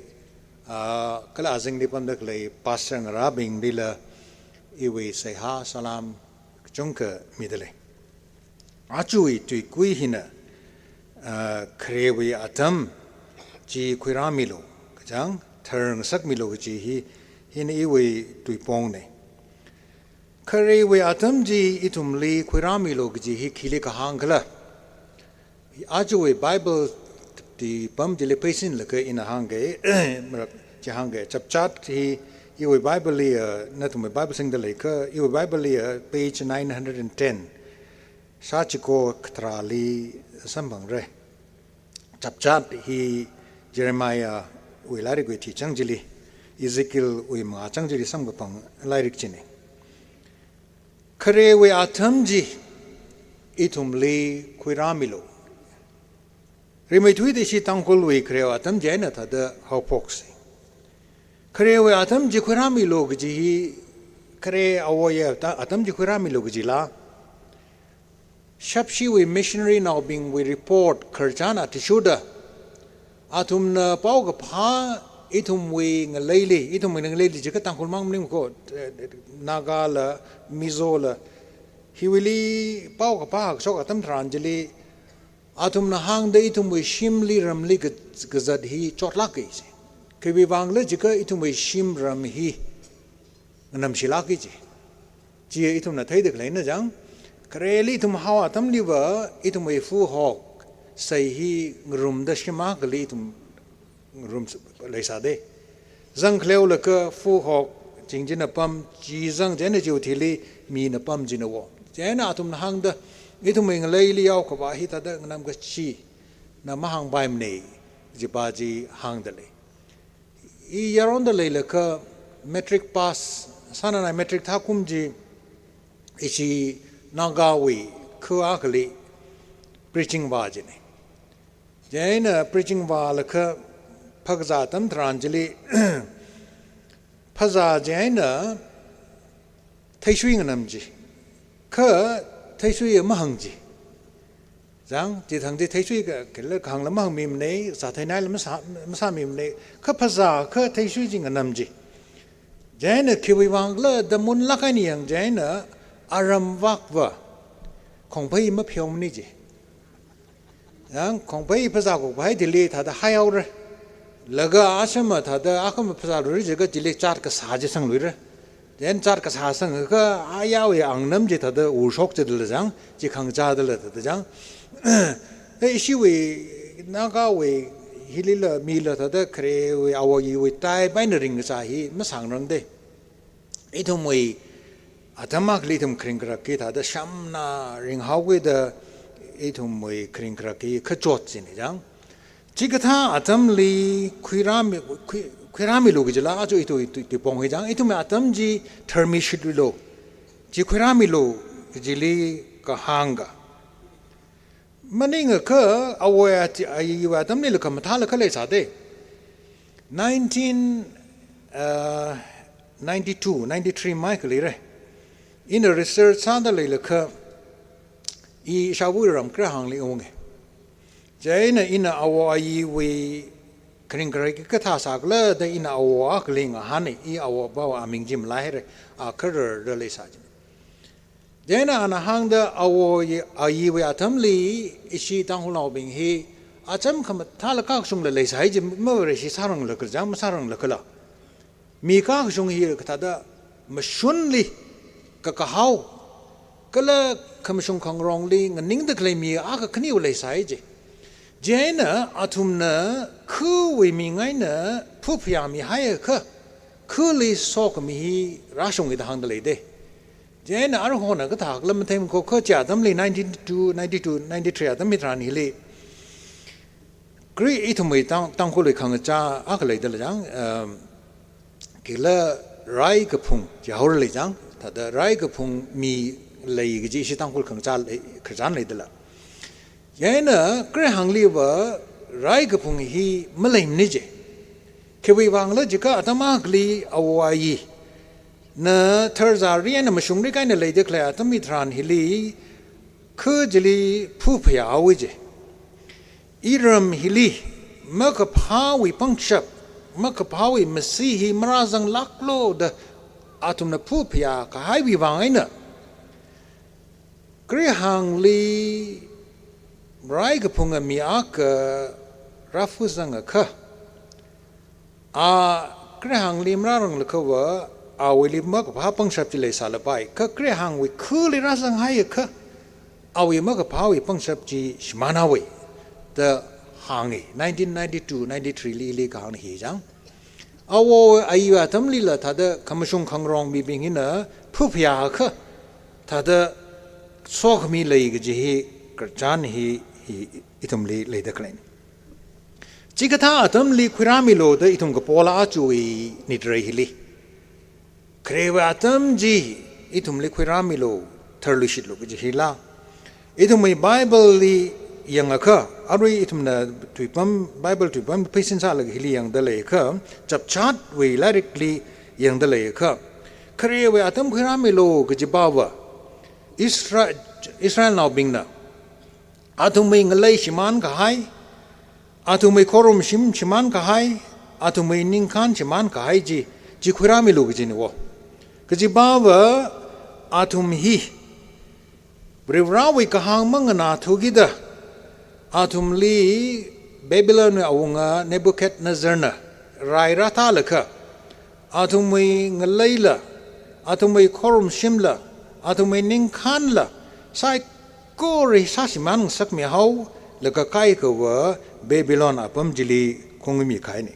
ah, kala azingli pamda khalei pastor ngarābinglila iwui seihā salam kachungkha mida lei. Ajawui tuikui hina, ah, kharewui atam chi khuirāmilu, kachang tharngasakmilu kaji hi, hina iwui tuipongna. Kharewui atam chi ithumli khuirāmilu kaji hi khili kahāng khala. Ajawui Bible tuipam chili peisin laga ina hāngga, marak chi hāngga, chapchat hi iwui Bible li, ah, nathumwui Bible singda leikha, iwui Bible li, ah, page nine hundred and ten. Sachiko khatarāli samphangra. Chapchat hi Jeremiah wui lairikwui thichang chili, Ezekiel wui mangāchang chili samkaphang lairik china. Kharewui atam chi ithumli khuirāmilu. Rimeithuida ishi Tangkhulwui kharewui atam chieina thāda haophoksi. Kharewui atam chi khuirāmilu kaji hi, khare awoya ta-, atam chi khuirāmilu kajila. Shapshiwui missionary naobingwui report khararchan athishurda, athumna paokaphā ithumwui ngaleili, ithumwui ngaleili jiakha Tangkhul mang maningmana ko, eh, Nagala, Mizola, hiwuili paokaphā kashok atam tharan chili, athumna hāngda ithumwui shimli ramli ka-, kazat hi chotlāka ji. Khiwuivangla jiakha ithumwui shim ram hi nganamshilāka ji. Chi ithumna theida khaleina jang, khareli ithum hao atamliva, ithumwui fuhok sei hi ngarumda shim akhali ithum ngarum s-, leisāda. Zangkhaleolaga fuhok ching china pam, chi zang chieina chiwui thili mina pam china wo. Chieina athumna hāngda, ithumwui ngaleili yaokhavā hi thāda nganamkachina mahāngpaimana, jipa chi hāngda lei. I yaronda leilakha matric pass, sānanai matric thākum chi ishi Nagawui kha akhali preaching vā china. Chieina preaching vālakha phazā atam tharan chili phazā chieina theishui nganam ji. Kha theishui mahāng ji. Jang, chithang chi theishui ka, kala kahāngla mahāngmimanei, sātheinaila masā, masāmimanei. Kha phazā, kha theishui chi nganam ji. Chieina khiwuivangla da munlāk eina yang chieina aram vakva khongphei mapheomani ji. Jang, khongphei phazā kukphai thili thāda haihaora. Laga ashama thāda akhama phazā luri jiakha chili chat kasā chi sangluira. Chieina chat kasā sangakha ayāwui angnam chi thāda urshok chidala jang, chi khangachādala thāda jang. Eh, ishiwui, Nagawui, hilila mila thāda kharewui, awo ayiwui type eina ringkachā hi masāngarangda. Ithumwui atam akhali ithum kharing kharak hi thāda shamna ringhaokida ithumwui kharing kharak hi kachot china jang. Chikathā atamli khuirāmi, khui-, khuirāmilu kajila aja ithum, ithum, ithum pong hi jang, ithumwui atam chi tharmishitlu, chi khuirāmilu kajili kahāngka. Maningakha awoi achi-, ayiwui atamlila khamathāla khalei sāda. Nineteen, uh, ninety-two, ninety-three mai khalei re. Ina research sāda leilakha, i Shavui ram Krahāngli unga. Chieina ina awo ayiwui kharing kharak kathā sākhala da ina awo akhali ngahāna, i awo pao aming chi malaihaira, a kharar da leisā ji. Chieina ana hāngda awo yi-, ayiwui atamli ishi Tangkhulnaobing hi acham khamathāla kakashungla leisai ji, mavareshi sāranglakhala jang, masāranglakhala. Mi kakashung hi kathāda mashunli kakahao, kala khamashung khangarongli nganingda khalei mi akha khaniva leisai ji. Chieina athumna khawui ming eina phuphayāmihaiakha, khali sokhami hi rāshunga da hāngda leida. Chieina arhona kathākhala matheimana ko, kha chi atamli nineteen two, ninety-two, ninety-three atam hitharan hili. Kri ithumwui Tang-, Tangkhulwui khangachā akha leidala jang, um, kila rai kaphung chi haorali jang, thāda rai kaphung mi lei kaji ishi Tangkhul khangachā lei, khararchan leidala. Chieina Khrihāngliva rai kaphung hi maleimana je. Khiwui vangla jiakha atam akhali āwo āyina tharzari eina mashungri kahaina leida khalei atam hitharan hili, kha chili phuphayā haowa je. Iram hili makaphāwui pangshap, makaphāwui masi hi marāzanglāklu da athumna phuphayā kahaiwui vang eina, Khrihāngli rai kaphunga mi akha rāphazangakha, a Khrihāngli marāranglakha va, āwuili makaphā pangshap chi leisālapai. Kha Khrihāngwui khali rāzanghaiakha, āwui makaphāwui pangshap chi shimān haowa da hānga. Nineteen ninety-two ninety-three li, li kahāng hi chang. Āwo āyi atamlila thāda khamashung khangarong mibing hina phuphayāakha, thāda sokhami lei kaji hi khararchan hi, hi ithumli leida khaleina. Chikathā atamli khuirāmilu da ithum kapola aruiwui nitrai hili. Kharewui atam chi ithumli khuirāmilu, tharluishitlu kaji hila. Ithumwui Bible li yangakha, arui ithumna tuipam, Bible tuipam pheisin sālaga hili yangda leiakha, Chapchatwui lairikli yangda leiakha, kharewui atam khuirāmilu kajiva, Isra-, Israelnaobingna athumwui ngalei shimān kahai, athumwui khorumshim shimān kahai, athumwui ningkhān shimān kahai chi, chi khuirāmilu kajina wo. Kajiva athum hi Varivarāwui kahāng manganāthukida, athumli Babylonwui awunga Nebuchadnezzarna rai rātālaga, athumwui ngaleila, athumwui khorumshimla, athumwui ningkhānla, saikora sāshimān ngasakmi haolaga kaikhava Babylon apam chili khungmi kahaina.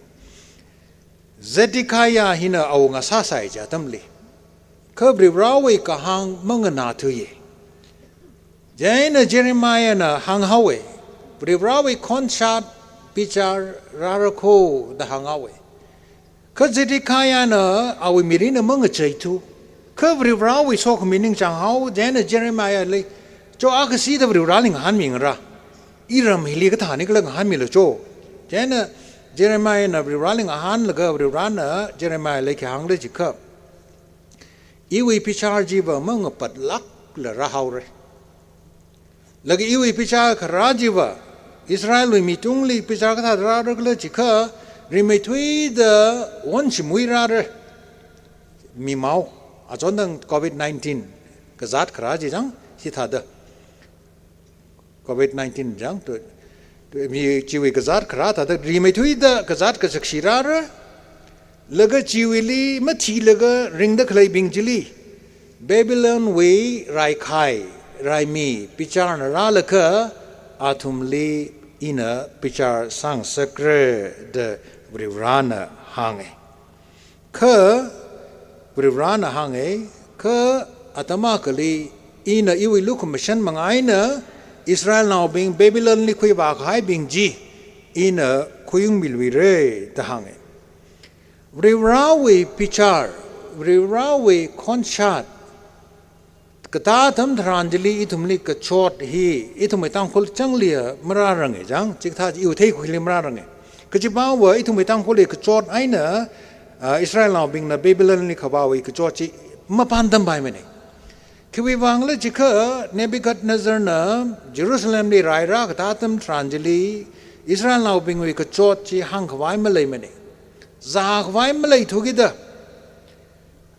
Zedekiah hina awunga sāsai chi atamli, kha Varivarāwui kahāng manganāthuiya. Chieina Jeremiahna hānghaowa, Varivarāwui khonshat bichar rāra kho da hānghaowa. Kha Zedekiahna awui mirinna mangacheithu. Kha Varivarāwui sokhami ningchāng hao, chieina Jeremiahli, cho, akha sida Varivarāli ngahānmingra. Iram hili kathāni khala ngahānmilu cho. Chieina Jeremiahna Varivarāli ngahānlaga Varivarāna Jeremiahli khi hāngda jiakha, iwui bichar chiva mangapatlākla rāhaora. Laga iwui bichar kharā chiva, Israelwui mitungli bichar kathāda rāra khala jiakha, rimeithuida won shimui rāra. Mimao, achondang covid nineteen kazāt kharā chi chang, chithāda. Covid nineteen chang, tu, tu, mi chiwui kazāt kharā thāda rimeithuida kazāt kashakshi rāra, laga chiwuili mathilaga ringda khaleibing chili Babylonwui raikhai, raimi, bicharna rālaga athumli ina bichar sāngasakra da Varivarāna hānga. Kha Varivarāna hānga, kha atam akhali ina iwui lukhamashan manga eina Israelnaobing Babylonli khuivā kahaibing chi ina khuiungmiluira da hānga. Varivarāwui bichar, Varivarāwui khonshat, katā atam tharan chili ithumli kachot hi, ithumwui Tangkhul changli marāranga chang, chikathā chi iwui theikhuili marāranga. Kajiva ithumwui Tangkhulli kachot eina, ah, Israelnaobingna Babylonli khavāwui kachot chi mapāntampaimana. Khiwui vangkhala jiakha Nebuchadnezzarna Jerusalemli rairā katā atam tharan chili Israelnaobingwui kachot chi hāngkhavai maleimana. Zākhavai maleithukida,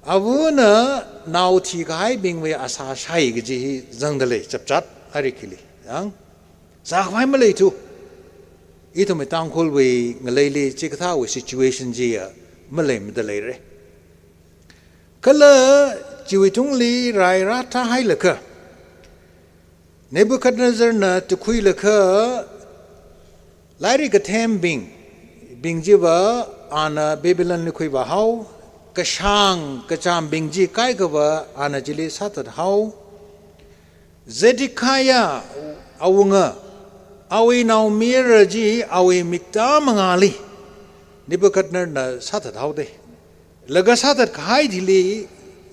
avana nao thikahaibingwui asā shai kaji hi zangda lei, Chapchat lairikli. Yang, zākhavai maleithu. Ithumwui Tangkhulwui ngaleili chikathāwui situation chiya maleimada leira. Kala chiwui tungli rairā thāhailaga, Nebuchadnezzarna tukhuilaga, lairik kathembing, bing chiva ana Babylonli khuivā hao, kashāng kachāmbing chi kaikhava ana chili sāthat hao. Zedekiah awunga, awui naomayara chi awui mikta mangāli Nebuchadnezzarna sāthat haoda. Laga sāthat kahai thili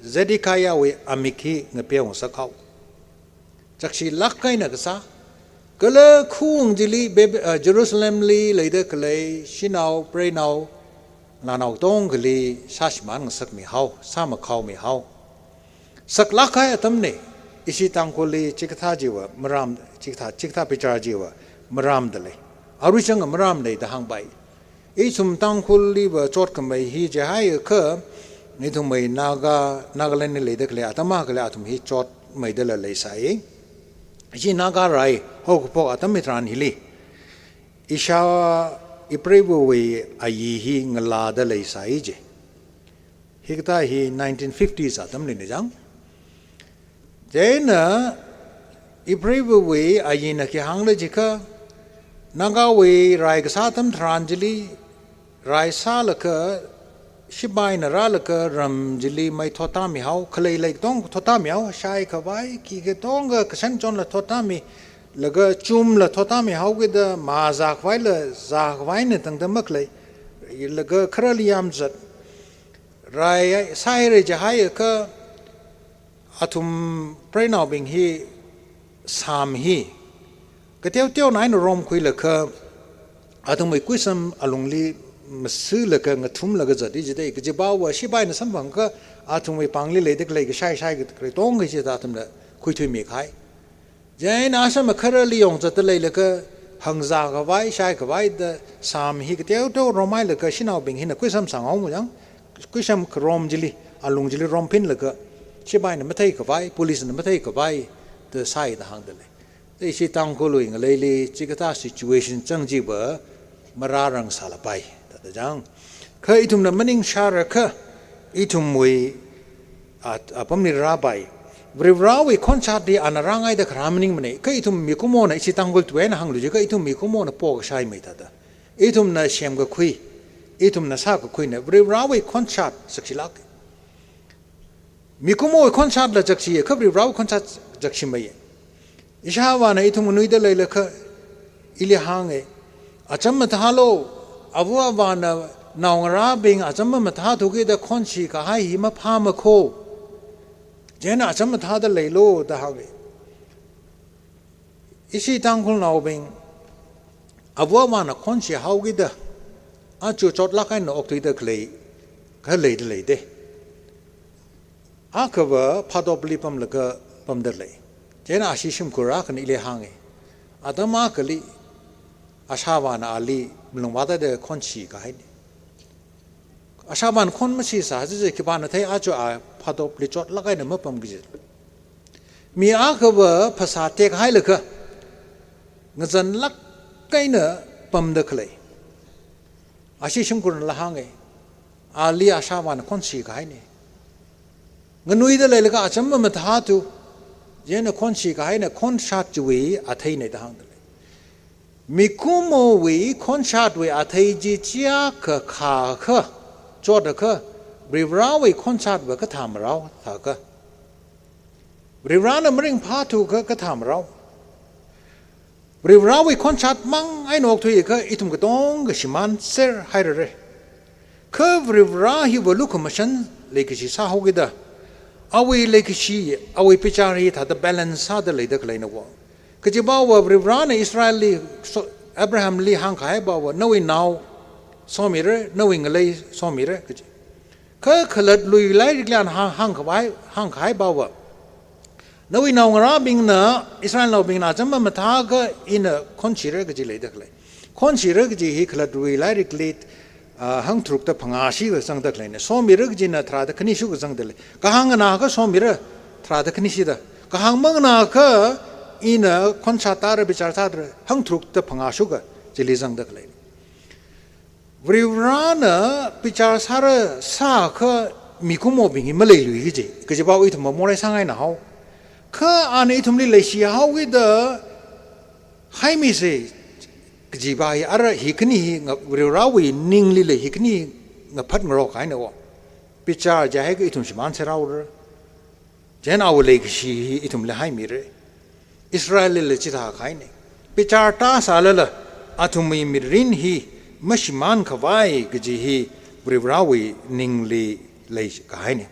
Zedekiahwui amik hi ngapeongasak haowa. Chakshilāk eina kasā, kala khawung chili Bab-, uh, Jerusalemli leida khalei shanao, preinao, nganao katongali sāshimān ngasakmi haowa, sāmakhaomi haowa. Saklāk kahai atamna, ishi Tangkhulli chikathā chiva maram, chikathā, chikathā bichar chiva maramda lei. Arui chang maramna da hāngpai. Ithum Tangkhulliva chotkhamei hi chihaiakha, ithumwui Naga, Nagalandli leida khalei atam akhali athum hi chotmeidala leisai. Ishi Naga rai haokaphok atam hitharan hili, ishāvā ipreiva̱wui ayi hi ngalāda leisai ji. Hikathā hi nineteen fifties atamlina chang. Chieina ipreiva̱wui ayina khi hāngla jiakha, Nagawui rai kasā atam tharan chili, rai sālaga, shipaina rālaga ram chili mei thottāmi haowa, khalei lei katonga thottāmi haowa, shai khavai, khi katonga kashan chonla thottāmi, laga chumla thottāmi haokida, mā zākhavaila zākhavaina tangda makhalei, laga kharali yāmzat. Rai sāhaira jihaiakha, athum preinaobing hi sām hi kateoteona eina romkhuilaga, athumwui kuisam alungli masilaga ngathumlaga zat jida, kajiva shipaina samphangakha, athumwui pāngli leida khalei kashai shai katonga chida athumna khuithuimi kahai. Chieina asham akharali yongzatda leilaga, hāngzā khavai, shai khavai da sām hi kateoteo romhailaga shanaobing hina kuisam sāngaomu chang, kuisam kharom chili, alung chili romphinlaga, shipaina mathei khavai, policena mathei khavai da sāi da hāngda lei. Ishi Tangkhulwui ngaleili chikathā situation chang chiva marārang sālapai, thāda chang. Kha ithumna maningshārakha, ithumwui, a, apamli rāpai. Varivarāwui khonshat hi ana rāngaida kharā maningmana. Kha ithum mikumona, ishi Tangkhul tuina hānglu jiakha, ithum mikumona pokashaimei thāda. Ithumna semkakhui, ithumna sākakhuina. Varivarāwui khonshat chakshilāka. Mikumowui khonshatla chakshi, kha Varivarāwui khonshat chakshimeiya. Ishāvāna ithum nganuida leilakha, ili hānga, acham mathālu, ava avāna naongarābing acham mamathāthukida khonshi kahai hi maphāmakho. Chieina acham mathāda leilu da hānga. Ishi Tangkhulnaobing, ava avāna khonshi haokida, aja chotlāk eina okthuida khalei, kha leida leida. Akhava Phadopli pamlaga pamda lei. Chieina ashi shimkhur akhana ili hānga. Atam akhali, ashāvāna ali malung vātāda khonshi kahaina. Ashāvāna khon mashisā, chichi khipāna thei, aja a Phadopli chotlāk eina mapamki ji. Mi akhava phasā tekhailaga, ngazanlāk eina pamda khalei. Ashi shimkhurnala hānga, ali ashāvāna khonshi kahaina. Nganuida leilaga acham mamathāthu, chieina khonshi kahaina, khonshat chiwui atheina da hāngda lei. Mikumowui khonshatwui athei chi chiakha khākha, chotakha, Varivarāwui khonshatva kathāmarao thākha. Varivarāna maringphāthukha kathāmarao. Varivarāwui khonshat mang eina okthuiakha ithum katonga shimānser hairara. Kha Varivarā hiva lukhamashan leikashi sāhaokida, awui leikashi, awui bichar hi thāda balance sāda leida khaleina wo. Kajiva Varivarāna Israelli, so-, Abrahamli hāngkahaiva, nawui nao somira, nawui ngalei somira kaji. Kha khalattawui lairikli ana hāng, hāngkhavai, hāngkahaiva, nawui naongarābingna, Israelnaobingna acham mamathākha ina khonshira kaji leida khalei. Khonshira kaji hi khalattawui lairikli, ah, hangtharukda phangāshi kazangda khaleina. Somira kajina tharāda khani shukazangda lei. Kahāng nganākha somira tharāda khanishida. Kahāng manganākha ina khonshat tāra, bichar sātāra, hangtharukda phangāshuka chili zangda khaleina. Varivarāna bichar sāra sākha mikumobing hi maleilui kaji, kajiva ithum mamorei sāngaina hao. Kha ana ithumli leishi haokida haimisa kajiva hi ara hi khani hi nga-, Varivarāwui ningli lei hi khani ngaphat ngarok kahaina wo. Bichar jihaiakha ithum shimānser haora. Chieina awui leikashi hi ithumli haimira. Israellila chithā kahaina. Bichar tāsālala, athumwui mirin hi mashimānkhavai kaji hi Varivarāwui ningli leikahaina.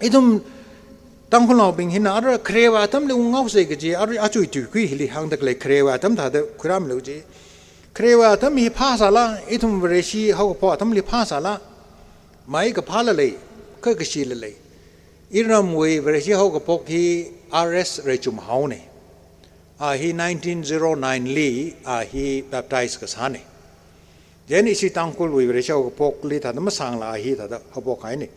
Ithum Tangkhulnaobing hina ara kharewui atamli unghaosei kaji, ara achui tuikhui hili hāngda khalei kharewui atam thāda khuirāmilu ji. Kharewui atam hi phāsāla, ithum Vareshi haokaphok atamli phāsāla, mai kaphāla lei, kha kashila lei. Iramwui Vareshi haokaphok hi R S Reichumhaona. A hi nineteen zero nine li, a hi baptize kasāna. Chieina ishi Tangkhulwui Vareshi haokaphokli thāda masāngla a hi thāda haophokhaina.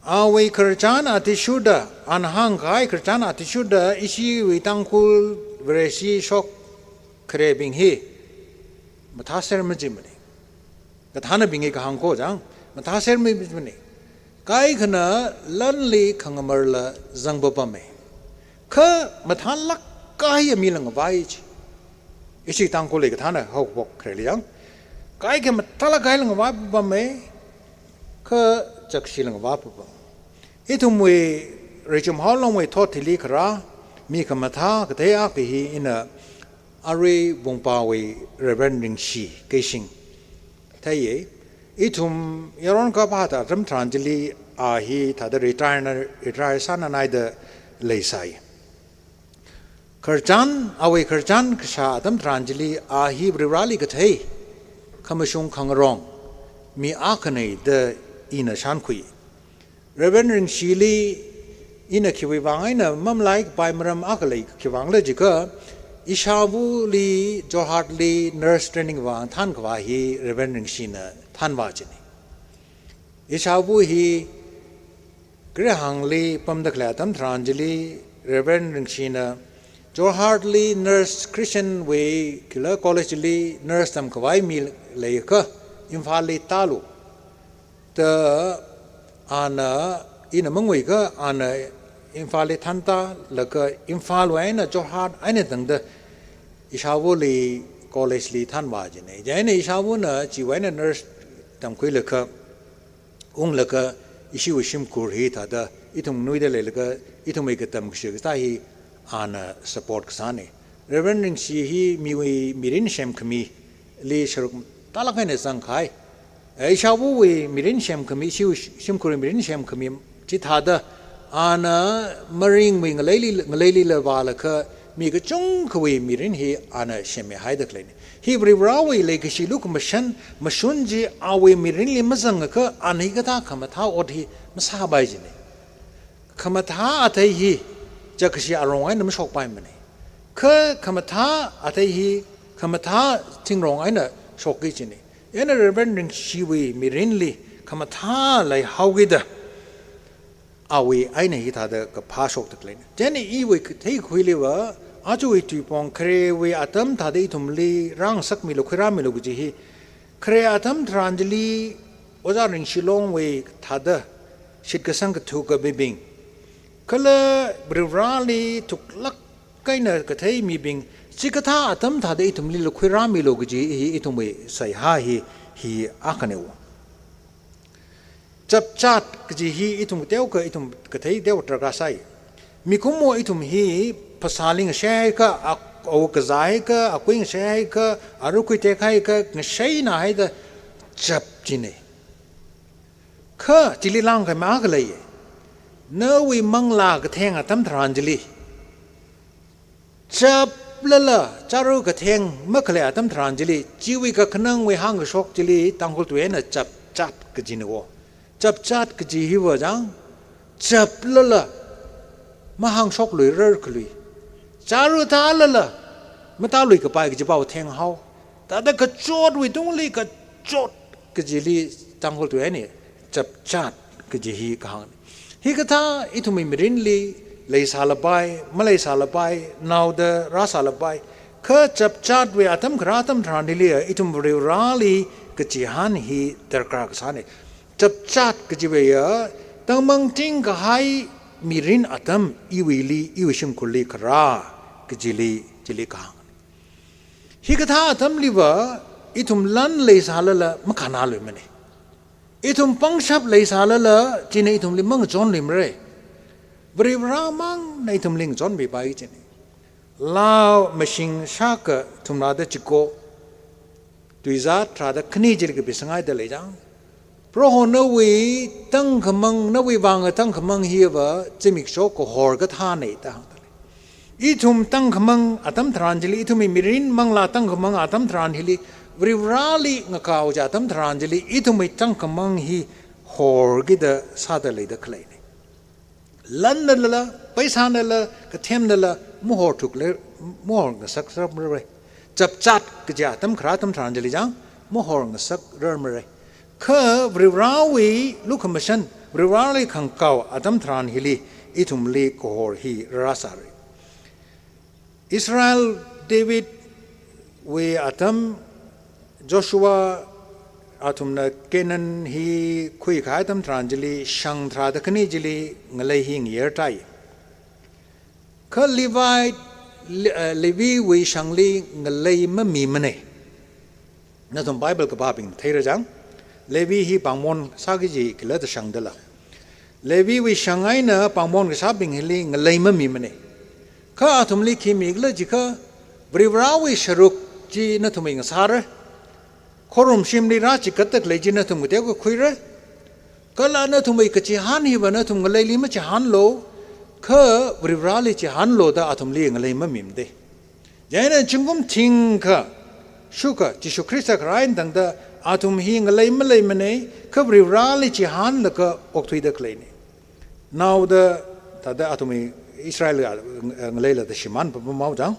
Awui khararchan athishurda, ana hāngkahai khararchan athishurda, ishiwui Tangkhul Vareshi shok kharebing hi mathāser majimana. Kathānabing hi kahāng kho chang, mathāser majimana. Kaikhana lanli khangamarla zangpapama. Kha mathālāk kahai mila ngavai ji. Ishi Tangkhulli kathāna haokaphok khareli chang. Kaikha mathālāk kahaila ngavaipapama, kha chakshila ngavaipapam. Ithumwui Reichumhao Longwui thot hili kharā, mi khamathā kathei akha hi ina arui Vungpawui Reverend Ringshi Keishing theiya. Ithum yaron kaphā atam tharan chili a hi thāda retire na, retire sānanaida leisai. Khararchan, awui khararchan kashā atam tharan chili a hi Varivarali kathei, khamashung khangarong mi akhana da ina shānkhui. Reverend Ringshili ina khiwui vang eina mamalai kapai maram akha lei, khiwui vangla jiakha, ishāvali Jorhatli nurse training vang thānkhavai hi Reverend Ringshina thānvā jina. Ishāva hi Grehangli pamda khalei atam tharan chili Reverend Ringshina Jorhatli nurse Christian wui kila college li nurse tamkhavai mi leiakha Imphalli tālu da ana, ina mangui akha ana Imphalli thāntālaga Imphalwui eina Jorhat eina tangda ishāvali college li thānvā jina. Chieina ishāvana chiwui eina nurse tamkhuilaga unglaga ishiwui shimkhur hi thāda ithum nganuida leilaga ithumwui katam kashi kasā hi ana support kasāna. Reverend Ringshi hi miwui mirin semkhamili sharuk mathālāk eina zangkahai. Eh, ishāvawui mirin semkhami, ishiwui shimkhurwui mirin semkhami chithāda ana maringwui ngaleili, ngaleilila vālaga mi kachungkhawui mirin hi ana semmihaida khaleina. Hi Varivarawui leikashi lukhamashan mashun chi awui mirinli mazangakha ana hikathā khamathā ot hi masāpai jina. Khamathā athei hi chakkashi arong eina mashokpaimana. Kha khamathā athei hi khamathā thingrong eina shokki jina. Chieina Reverend Ringshiwui mirinli khamathā leihaokida awui eina hithāda kaphā shokda khaleina. Chieina iwui katheikhuiliva, ajawui tuipong kharewui atam thāda ithumli rāngasakmilu, khuirāmilu kaji hi, khare atam tharan chili Ojā Ringshilongwui thāda shitkasang kathuka mibing, kala Varivarali thuklāk eina kathei mibing, chikathā atam thāda ithumlila khuirāmilu kaji hi ithumwui seihā hi, hi akhana. Chapchat kaji hi ithum teokha, ithum kathei teokha darkar sai. Mikumo ithum hi phasāli ngasheiakha, a, awuk kazāakha, akui ngasheiakha, arui khuitekhaiakha, ngasheinahaida chap jina. Kha chili langkhamei akha lei. Nawui manglā katheng atam tharan chili chaplala, chāra katheng makhalei atam tharan chili, chiwui kakhanangwui hāngkashok chili Tangkhul tui eina chapchat kajina wo. Chapchat kaji hiva chang, chaplala, mahāngshokluirar khalui. Chāra tālala, matāluikapai kaji pao thenghao. Thāda kachotwui tungli kachot kajili Tangkhul tui eina chapchat kaji hi kahāngna. Hikathā ithumwui mirinli leisālapai, maleisālapai, naoda rāsālapai, kha chapchatwui atam kharā atam tharanli ithum Varivarali kachihān hi darkar kasāna. Chapchat kajiva ya, tangmangting kahai mirin atam iwuili, iwui shimkhurli kharā kajili, chili kahāng. Hikathā atamliva, ithum lan leisālala makhanāluimana. Ithum pangshap leisālala, china ithumli mangachonluimara. Varivaramangna ithumli ngachonmipai jina. Lao mashing shākha thumrada chiko, tuizat tharāda khani chili kapisanghaida lei chang, Proho nawui tangkhamang, nawui vang tangkhamang hiva zimiksho kahor kathāna da hāngda lei. Ithum tangkhamang atam tharan chili, ithumwui mirin manglā tangkhamang atam tharan hili, Varivarali ngakao chi atam tharan chili, ithumwui tangkhamang hi horkida sāda leida khaleina. Lannala, pheisānala, kathemnala, mahorthuklei, mahorngasakrarmara. Chapchat kaja atam kharā atam tharan chili chang, mahorngasakrarmara. Kha Varivarawui lukhamashan, Varivarali khangakao atam tharan hili, ithumli kahor hi rāsāra. Israel David wui atam, Joshua athumna Canaan hi khuikahai atam tharan chili, shang tharāda khani chili ngalei hi ngayertai. Kha Levi, Le-, eh, Leviwui shangli ngalei mamimana. Nathum Bible kapābing theira chang, Levi hi pāngmon sāki kaji khalatta shangdala. Leviwui shang eina pāngmon kasābing hili ngalei mamimana. Kha athumli khi mikhala jiakha, Varivarawui sharuk chi nathumwui ngasāra. Khorumshimli rāchigatda khalei chi nathum kateokha khuira. Kala nathumwui kachihān hiva nathum ngaleili machihānlu, kha Varivarali chihānlu da athumli ngalei mamimada. Chieina zingkum thingkha shukha, Jishu Khrista kharā eina tangda athum hi ngalei maleimana, kha Varivarali chihānlaga okthuida khaleina. Naoda, thāda athumwui Israel, eh, ngaleila da shimān pamao chang.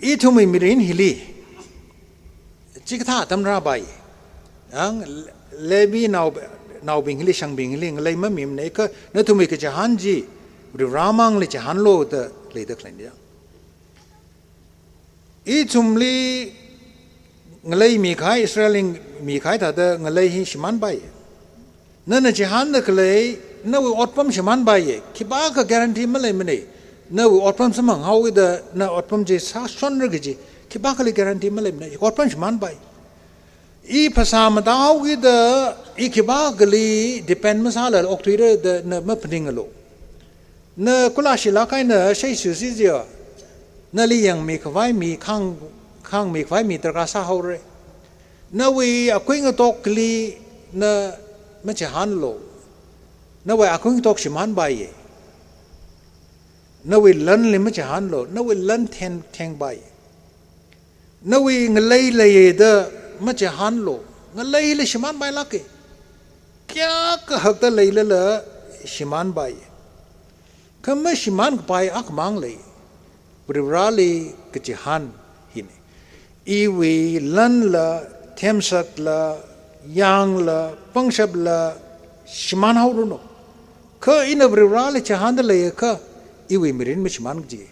Ithumwui mirin hili, chikathā atam rāpai. Ang Levi nao, naobing hili, shangbing hili ngalei mamimana, kha nathumwui kachihān chi Varivaramangli chihānlu da leida khaleina. Ithumli ngalei mikahai, Israelli mikahai thāda ngalei hi shimānpai. Nana chihānda khalei, nawui otpam shimānpaiya. Khipākha guarantee maleimana. Nawui otpam samphanghaokida, na otpam chi sāshonra kaji, khipākhali guarantee maleimana. Otpam shimānpai. I phasā matāhaokida, i khipākhali depend masālala okthuira da na maphaningalu. Na kula shilāk eina shei susi jiakha, nali yangmikhavai mi, khāng, khāngmikhavai mi darkar sāhaora. Nawui akui ngatokli na machihānlu. Nawui akui ngatok shimānpaiya. Nawui lanli machihānlu. Nawui lan theng, thengpai. Nawui ngalei leiya da machihānlu. Ngaleili shimānpailāka. Kayākha hakda leilala shimānpai. Kha mashimānkapai akhamang lei. Varivarali kachihān hina. Iwui lanla, themsakla, yangla, pangshapla, shimānhaoranu. Kha ina Varivarali chihānda leiakha, iwui mirin mashimān kaji.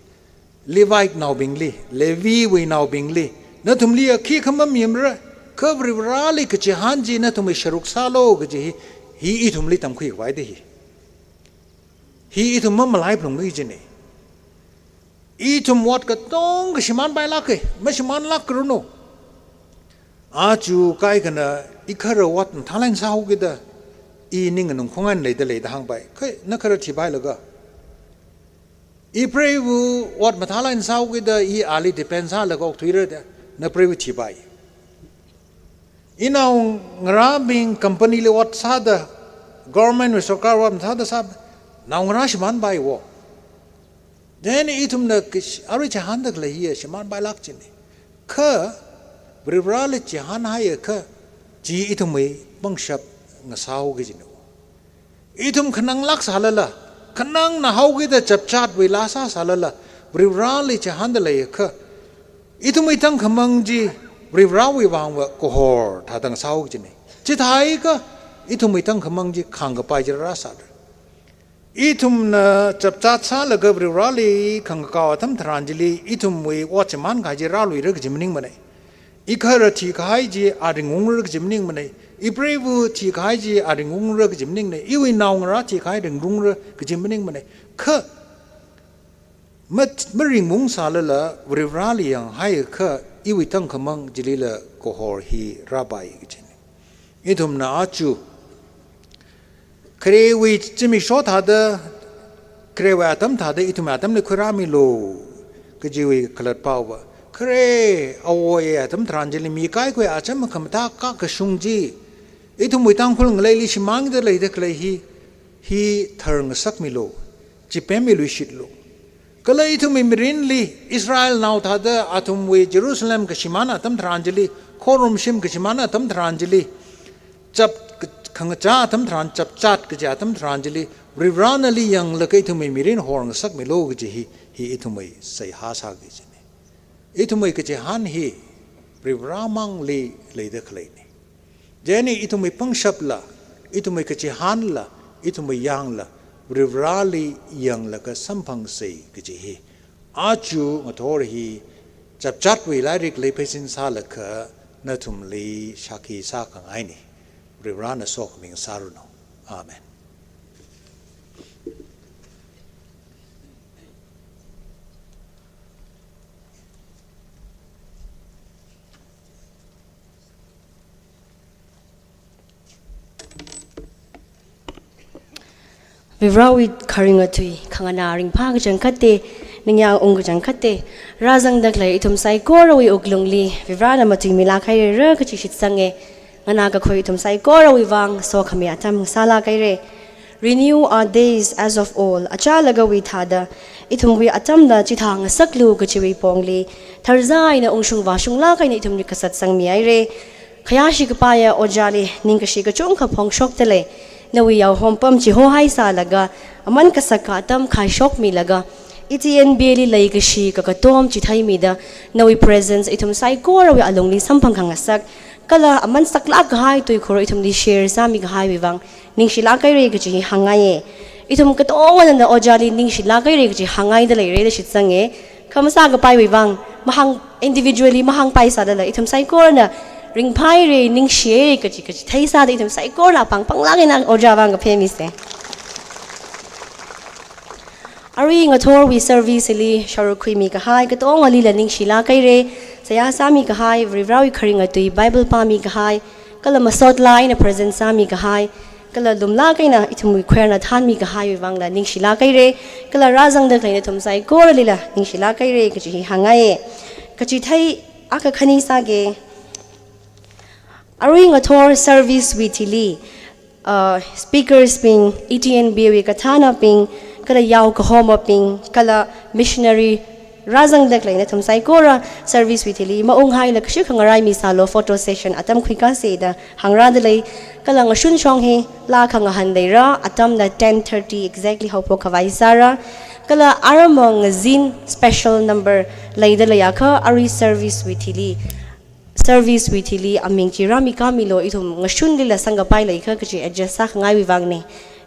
Levite naobingli, Leviwui naobingli, nathumli khikha mamimara, kha Varivarali kachihān chi nathumwui sharuk sālu kaji hi, hi ithumli tamkhuikhavai da hi. Hi ithum mamalaiphungki kajina. Ithum ot katonga shimānpailāka, mashimānlākranu. Aja kaikhana, i khara ot mathālāk eina sāhaokida, i ning nganungkhong eina leida lei da hāngpai. Kha, na khara thipailaga. I preiva ot mathālāk eina sāhaokida, i ali depend sālaga okthuira da, na preiva thipai. I naongarābing company li ot sāda, government wui sorkar ot mathāda sā, naongarā shimānpai wo. Then ithumna kish-, arui chihānda khalei hiya shimānpailāk kajina. Kha, Varivarali chihānhaiakha, chi ithumwui pangshap ngasāhaoki kajina. Ithum khananglāk sālala, khanangnahaokida chapchatwui laa sāsālala, Varivarali chihānda leiakha, ithumwui tangkhamang chi Varivarawui vangva kahor thāda ngasāhaoki kajina. Chithāakha, ithumwui tangkhamang chi khāngkapai chi rāsāra. Ithumna chapchat sālaga Varivarali khangakao atam tharan chili, ithumwui ot shimānkahai chi rāluira kaji maningmana. I khara thikahai chi a ringungra kaji maningmana. I preiva thikahai chi a ringungra kaji maningmana. Iwui naongarā thikahai ringungra kaji maningmana. Kha, ma, maringung sālala, Varivarali yanghaiakha, iwui tangkhamang chilila kahor hi rāpai kajina. Ithumna aja, kharewui zimiksho thāda, kharewui atam thāda, ithumwui atamli khuirāmilu, kajiwui khalatpaova. Khare awui atam tharan chili mi kaikhawui acham khamathā kakashung chi, ithumwui Tangkhul ngaleili shimānda leida khalei hi, hi tharngasakmilu, chipemmiluishitlu. Kala ithumwui mirinli Israelnao thāda athumwui Jerusalem kashimān atam tharan chili, khorumshim kashimān atam tharan chili, chap, khangachā atam tharan, chapchat kaji atam tharan chili, Varivarāna ali yanglaga ithumwui mirin horngasakmilu kaji hi, hi ithumwui seihā sāki kajina. Ithumwui kachihān hi Varivarāmangli leida khaleina. Chieina ithumwui pangshapla, ithumwui kachihānla, ithumwui yangla, Varivarāli yanglaga samphangsa kaji hi, aja ngathor hi chapchatwui lairikli pheisin sālaga nathumli shākhi sākhangaina. Varivarāna sokhami ngasāranu. Amen. Varivarāwui kharinga tui, khanganā ringphā kachangkhatta, ningyāng ung kachangkhatta, rāzangda khalei ithum saikorawui wuklungli Varivarāna matuimilāk hairara kaji shitsanga. Nganākakhui ithum saikorawui vang sokhami atam sālāk haira. Renew our days as of old. Achālagawui thāda, ithumwui atamla chithāngasaklu kajiwui pongli, tharzā eina ungshung vāshunglāk eina ithumli kasatsangmi haira. Khayāshi kapaiya ojāli ningkashi kachungkha phongshokda lei. Nawui yaohom pam chihohai sālaga, aman kasaka atam khaishokmilaga, E T N B A li leikashi kakatom chitheimida, nawui presence ithum saikorawui alungli samphang khangasak, kala aman saklāk kahai tuikhur ithumli share sāmi kahaiwui vang ningshilāk haira kaji hi hāngngaiya. Ithum katongana ojāli ningshilāk haira kaji hānghaida leira da shitsanga. Kha masākapaiwui vang, mahāng, individually mahāngpai sālala, ithum saikorana ringphāhaira, ningshihaira kaji, kaji theisāda ithum saikorana apāng panglāk eina ojā vang kaphe misa. Arui ngathorwui service li sharuk khuimi kahai katongalila ningshilāk haira. Seihā sāmi kahai, Varivarāwui kharinga tui, Bible pāmi kahai, kala masot laa eina present sāmi kahai, kala lumlāk eina ithumwui choir na thānmi kahaiwui vangla ningshilāk haira, kala rāzangda khalei nathum saikoralila ningshilāk haira kaji hi hāngngaiya. Kachithei akha khani sāga. Arui ngathor service wui thili, uh, speakers bing, E T N B A wui kathānabing, kala yao kahomabing, kala missionary rāzangda khalei nathum saikora service wui thili maunghaila kashikha ngaraimi sālu, photo session atam khuikāsa da hāngrāda lei. Kala ngashun shong hi laa khangahān leira, atamna ten thirty exactly haophok khavai sāra. Kala aramma ngazin special number leida leiakha arui service wui thili, service wui thili aming chi rāmi kamilu, ithum ngashunlila sangkapai leikha kaji adjust sākhangaiwui vangna.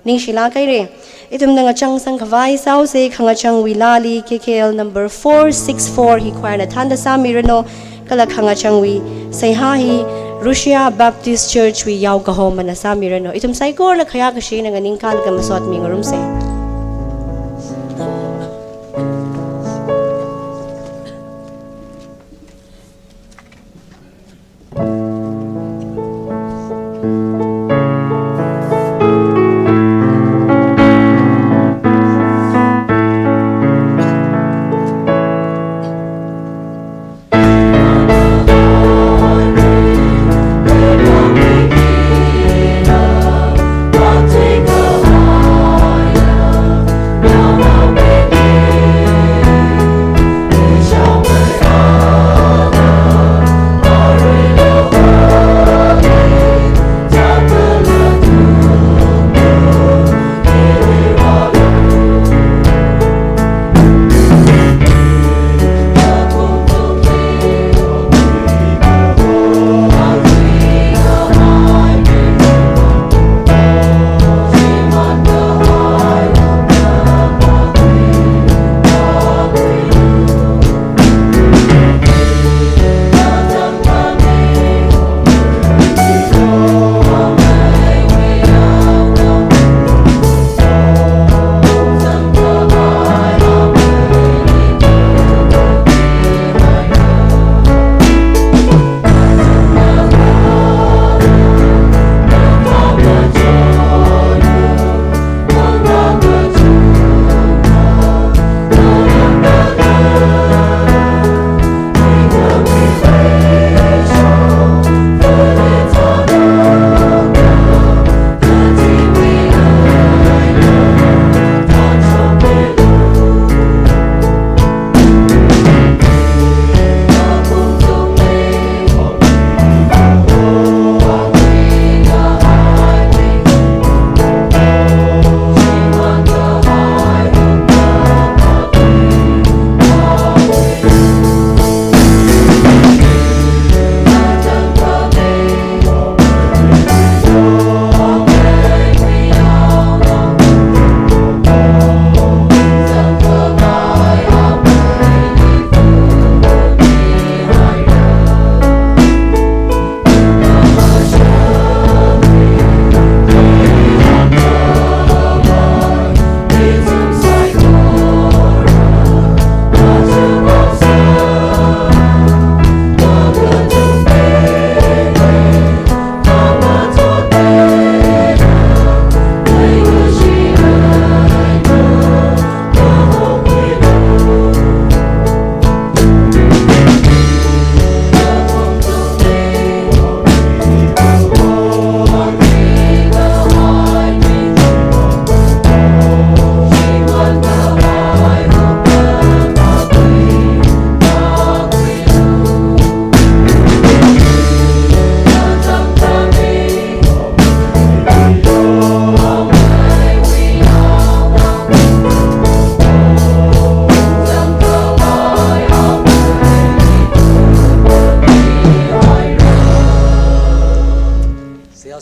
Ningshilāk haira. Ithumna ngachang sangkhavai sāusa. Khangachangwui laali K K L number four six four hi choir na thānda sāmiranu. Kala khangachangwui seihā hi Russia Baptist Church wui yao kahomana sāmiranu. Ithum saikorana khayākashi eina nganingkālaga masot mingarumsa.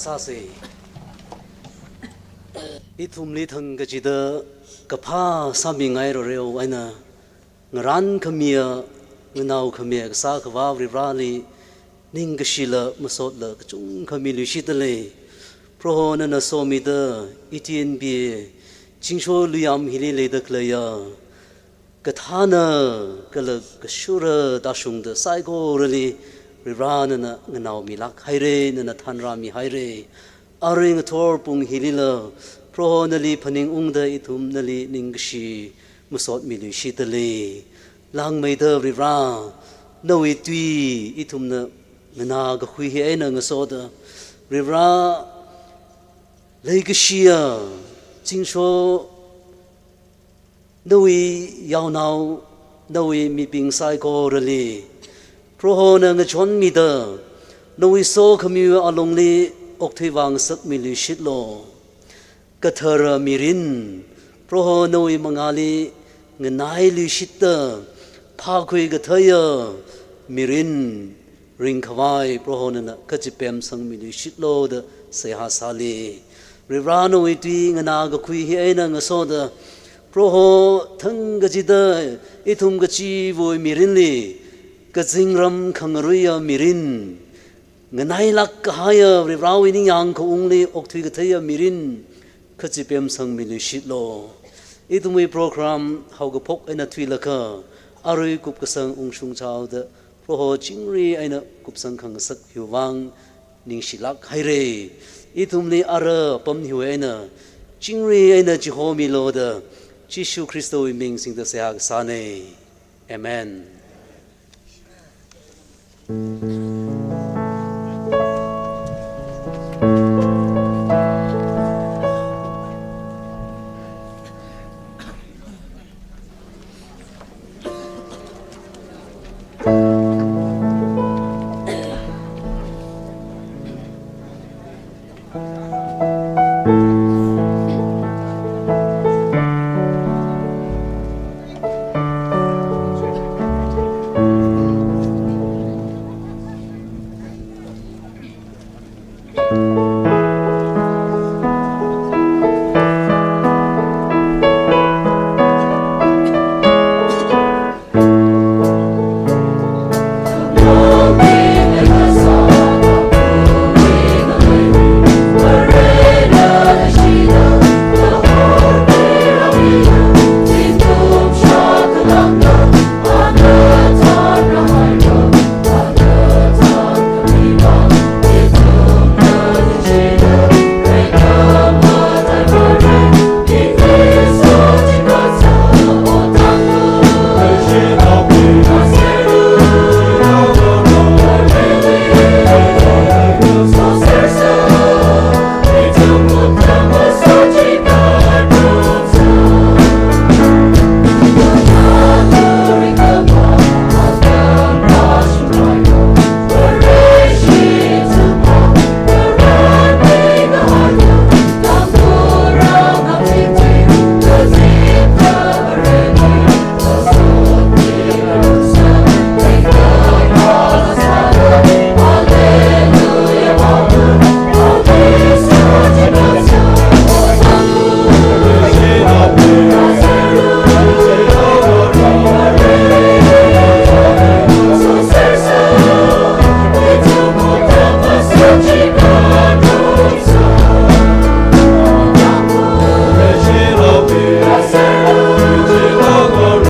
Sāsa. Ithumli thangkachida kaphā sāmingai rareo eina ngarān khamiya, nganao khamiya kasā Akhava Varivarali ningkashila masotla kachungkha miluishitdalei. Proho nana somida, itian bi, zingsho luiyam hili leida khaleiya kathāna kala kashura tāshungda saikorali Varivara nana nganaomilāk haira, nana thanrāmihaira. Arui ngathor pung hilila Proho nali phaningungda ithum nali ningkashi masot miluishitdalei. Langmeida Varivara, nawui tui ithumna nganā kakhui hi eina ngasoda, Varivara, leikashiya zingsho nawui yaonao, nawui mibing saikorali Prohona ngachonmida, nawui sokhami alungli okthui vāngasakmiluishitlu. Kathara mirin, Proho nawui mangāli nganailuishitda, phākhui kathāya mirin ringkhavai Proho nana kachipemsangmiluishitlu da seihā sāli. Varivara nawui tui nganā kakhui hi eina ngasoda, Proho thangkachida ithum kachiva̱wui mirinli, kazingram khangaruiya mirin, nganailāk kahaiya Varivarawui ningyāng kaungli okthui kathāya mirin kachipemsangmiluishitlu. Ithumwui program haokaphok eina thuilaga, arui kupkasang ungshung chaoda, Proho chingri eina kupsang khangasak hiwui vang ningshilāk haira. Ithumli ara pam hiwui eina chingri eina chihomilu da, Jishu Khristawui ming singda seihā kasāna. Amen.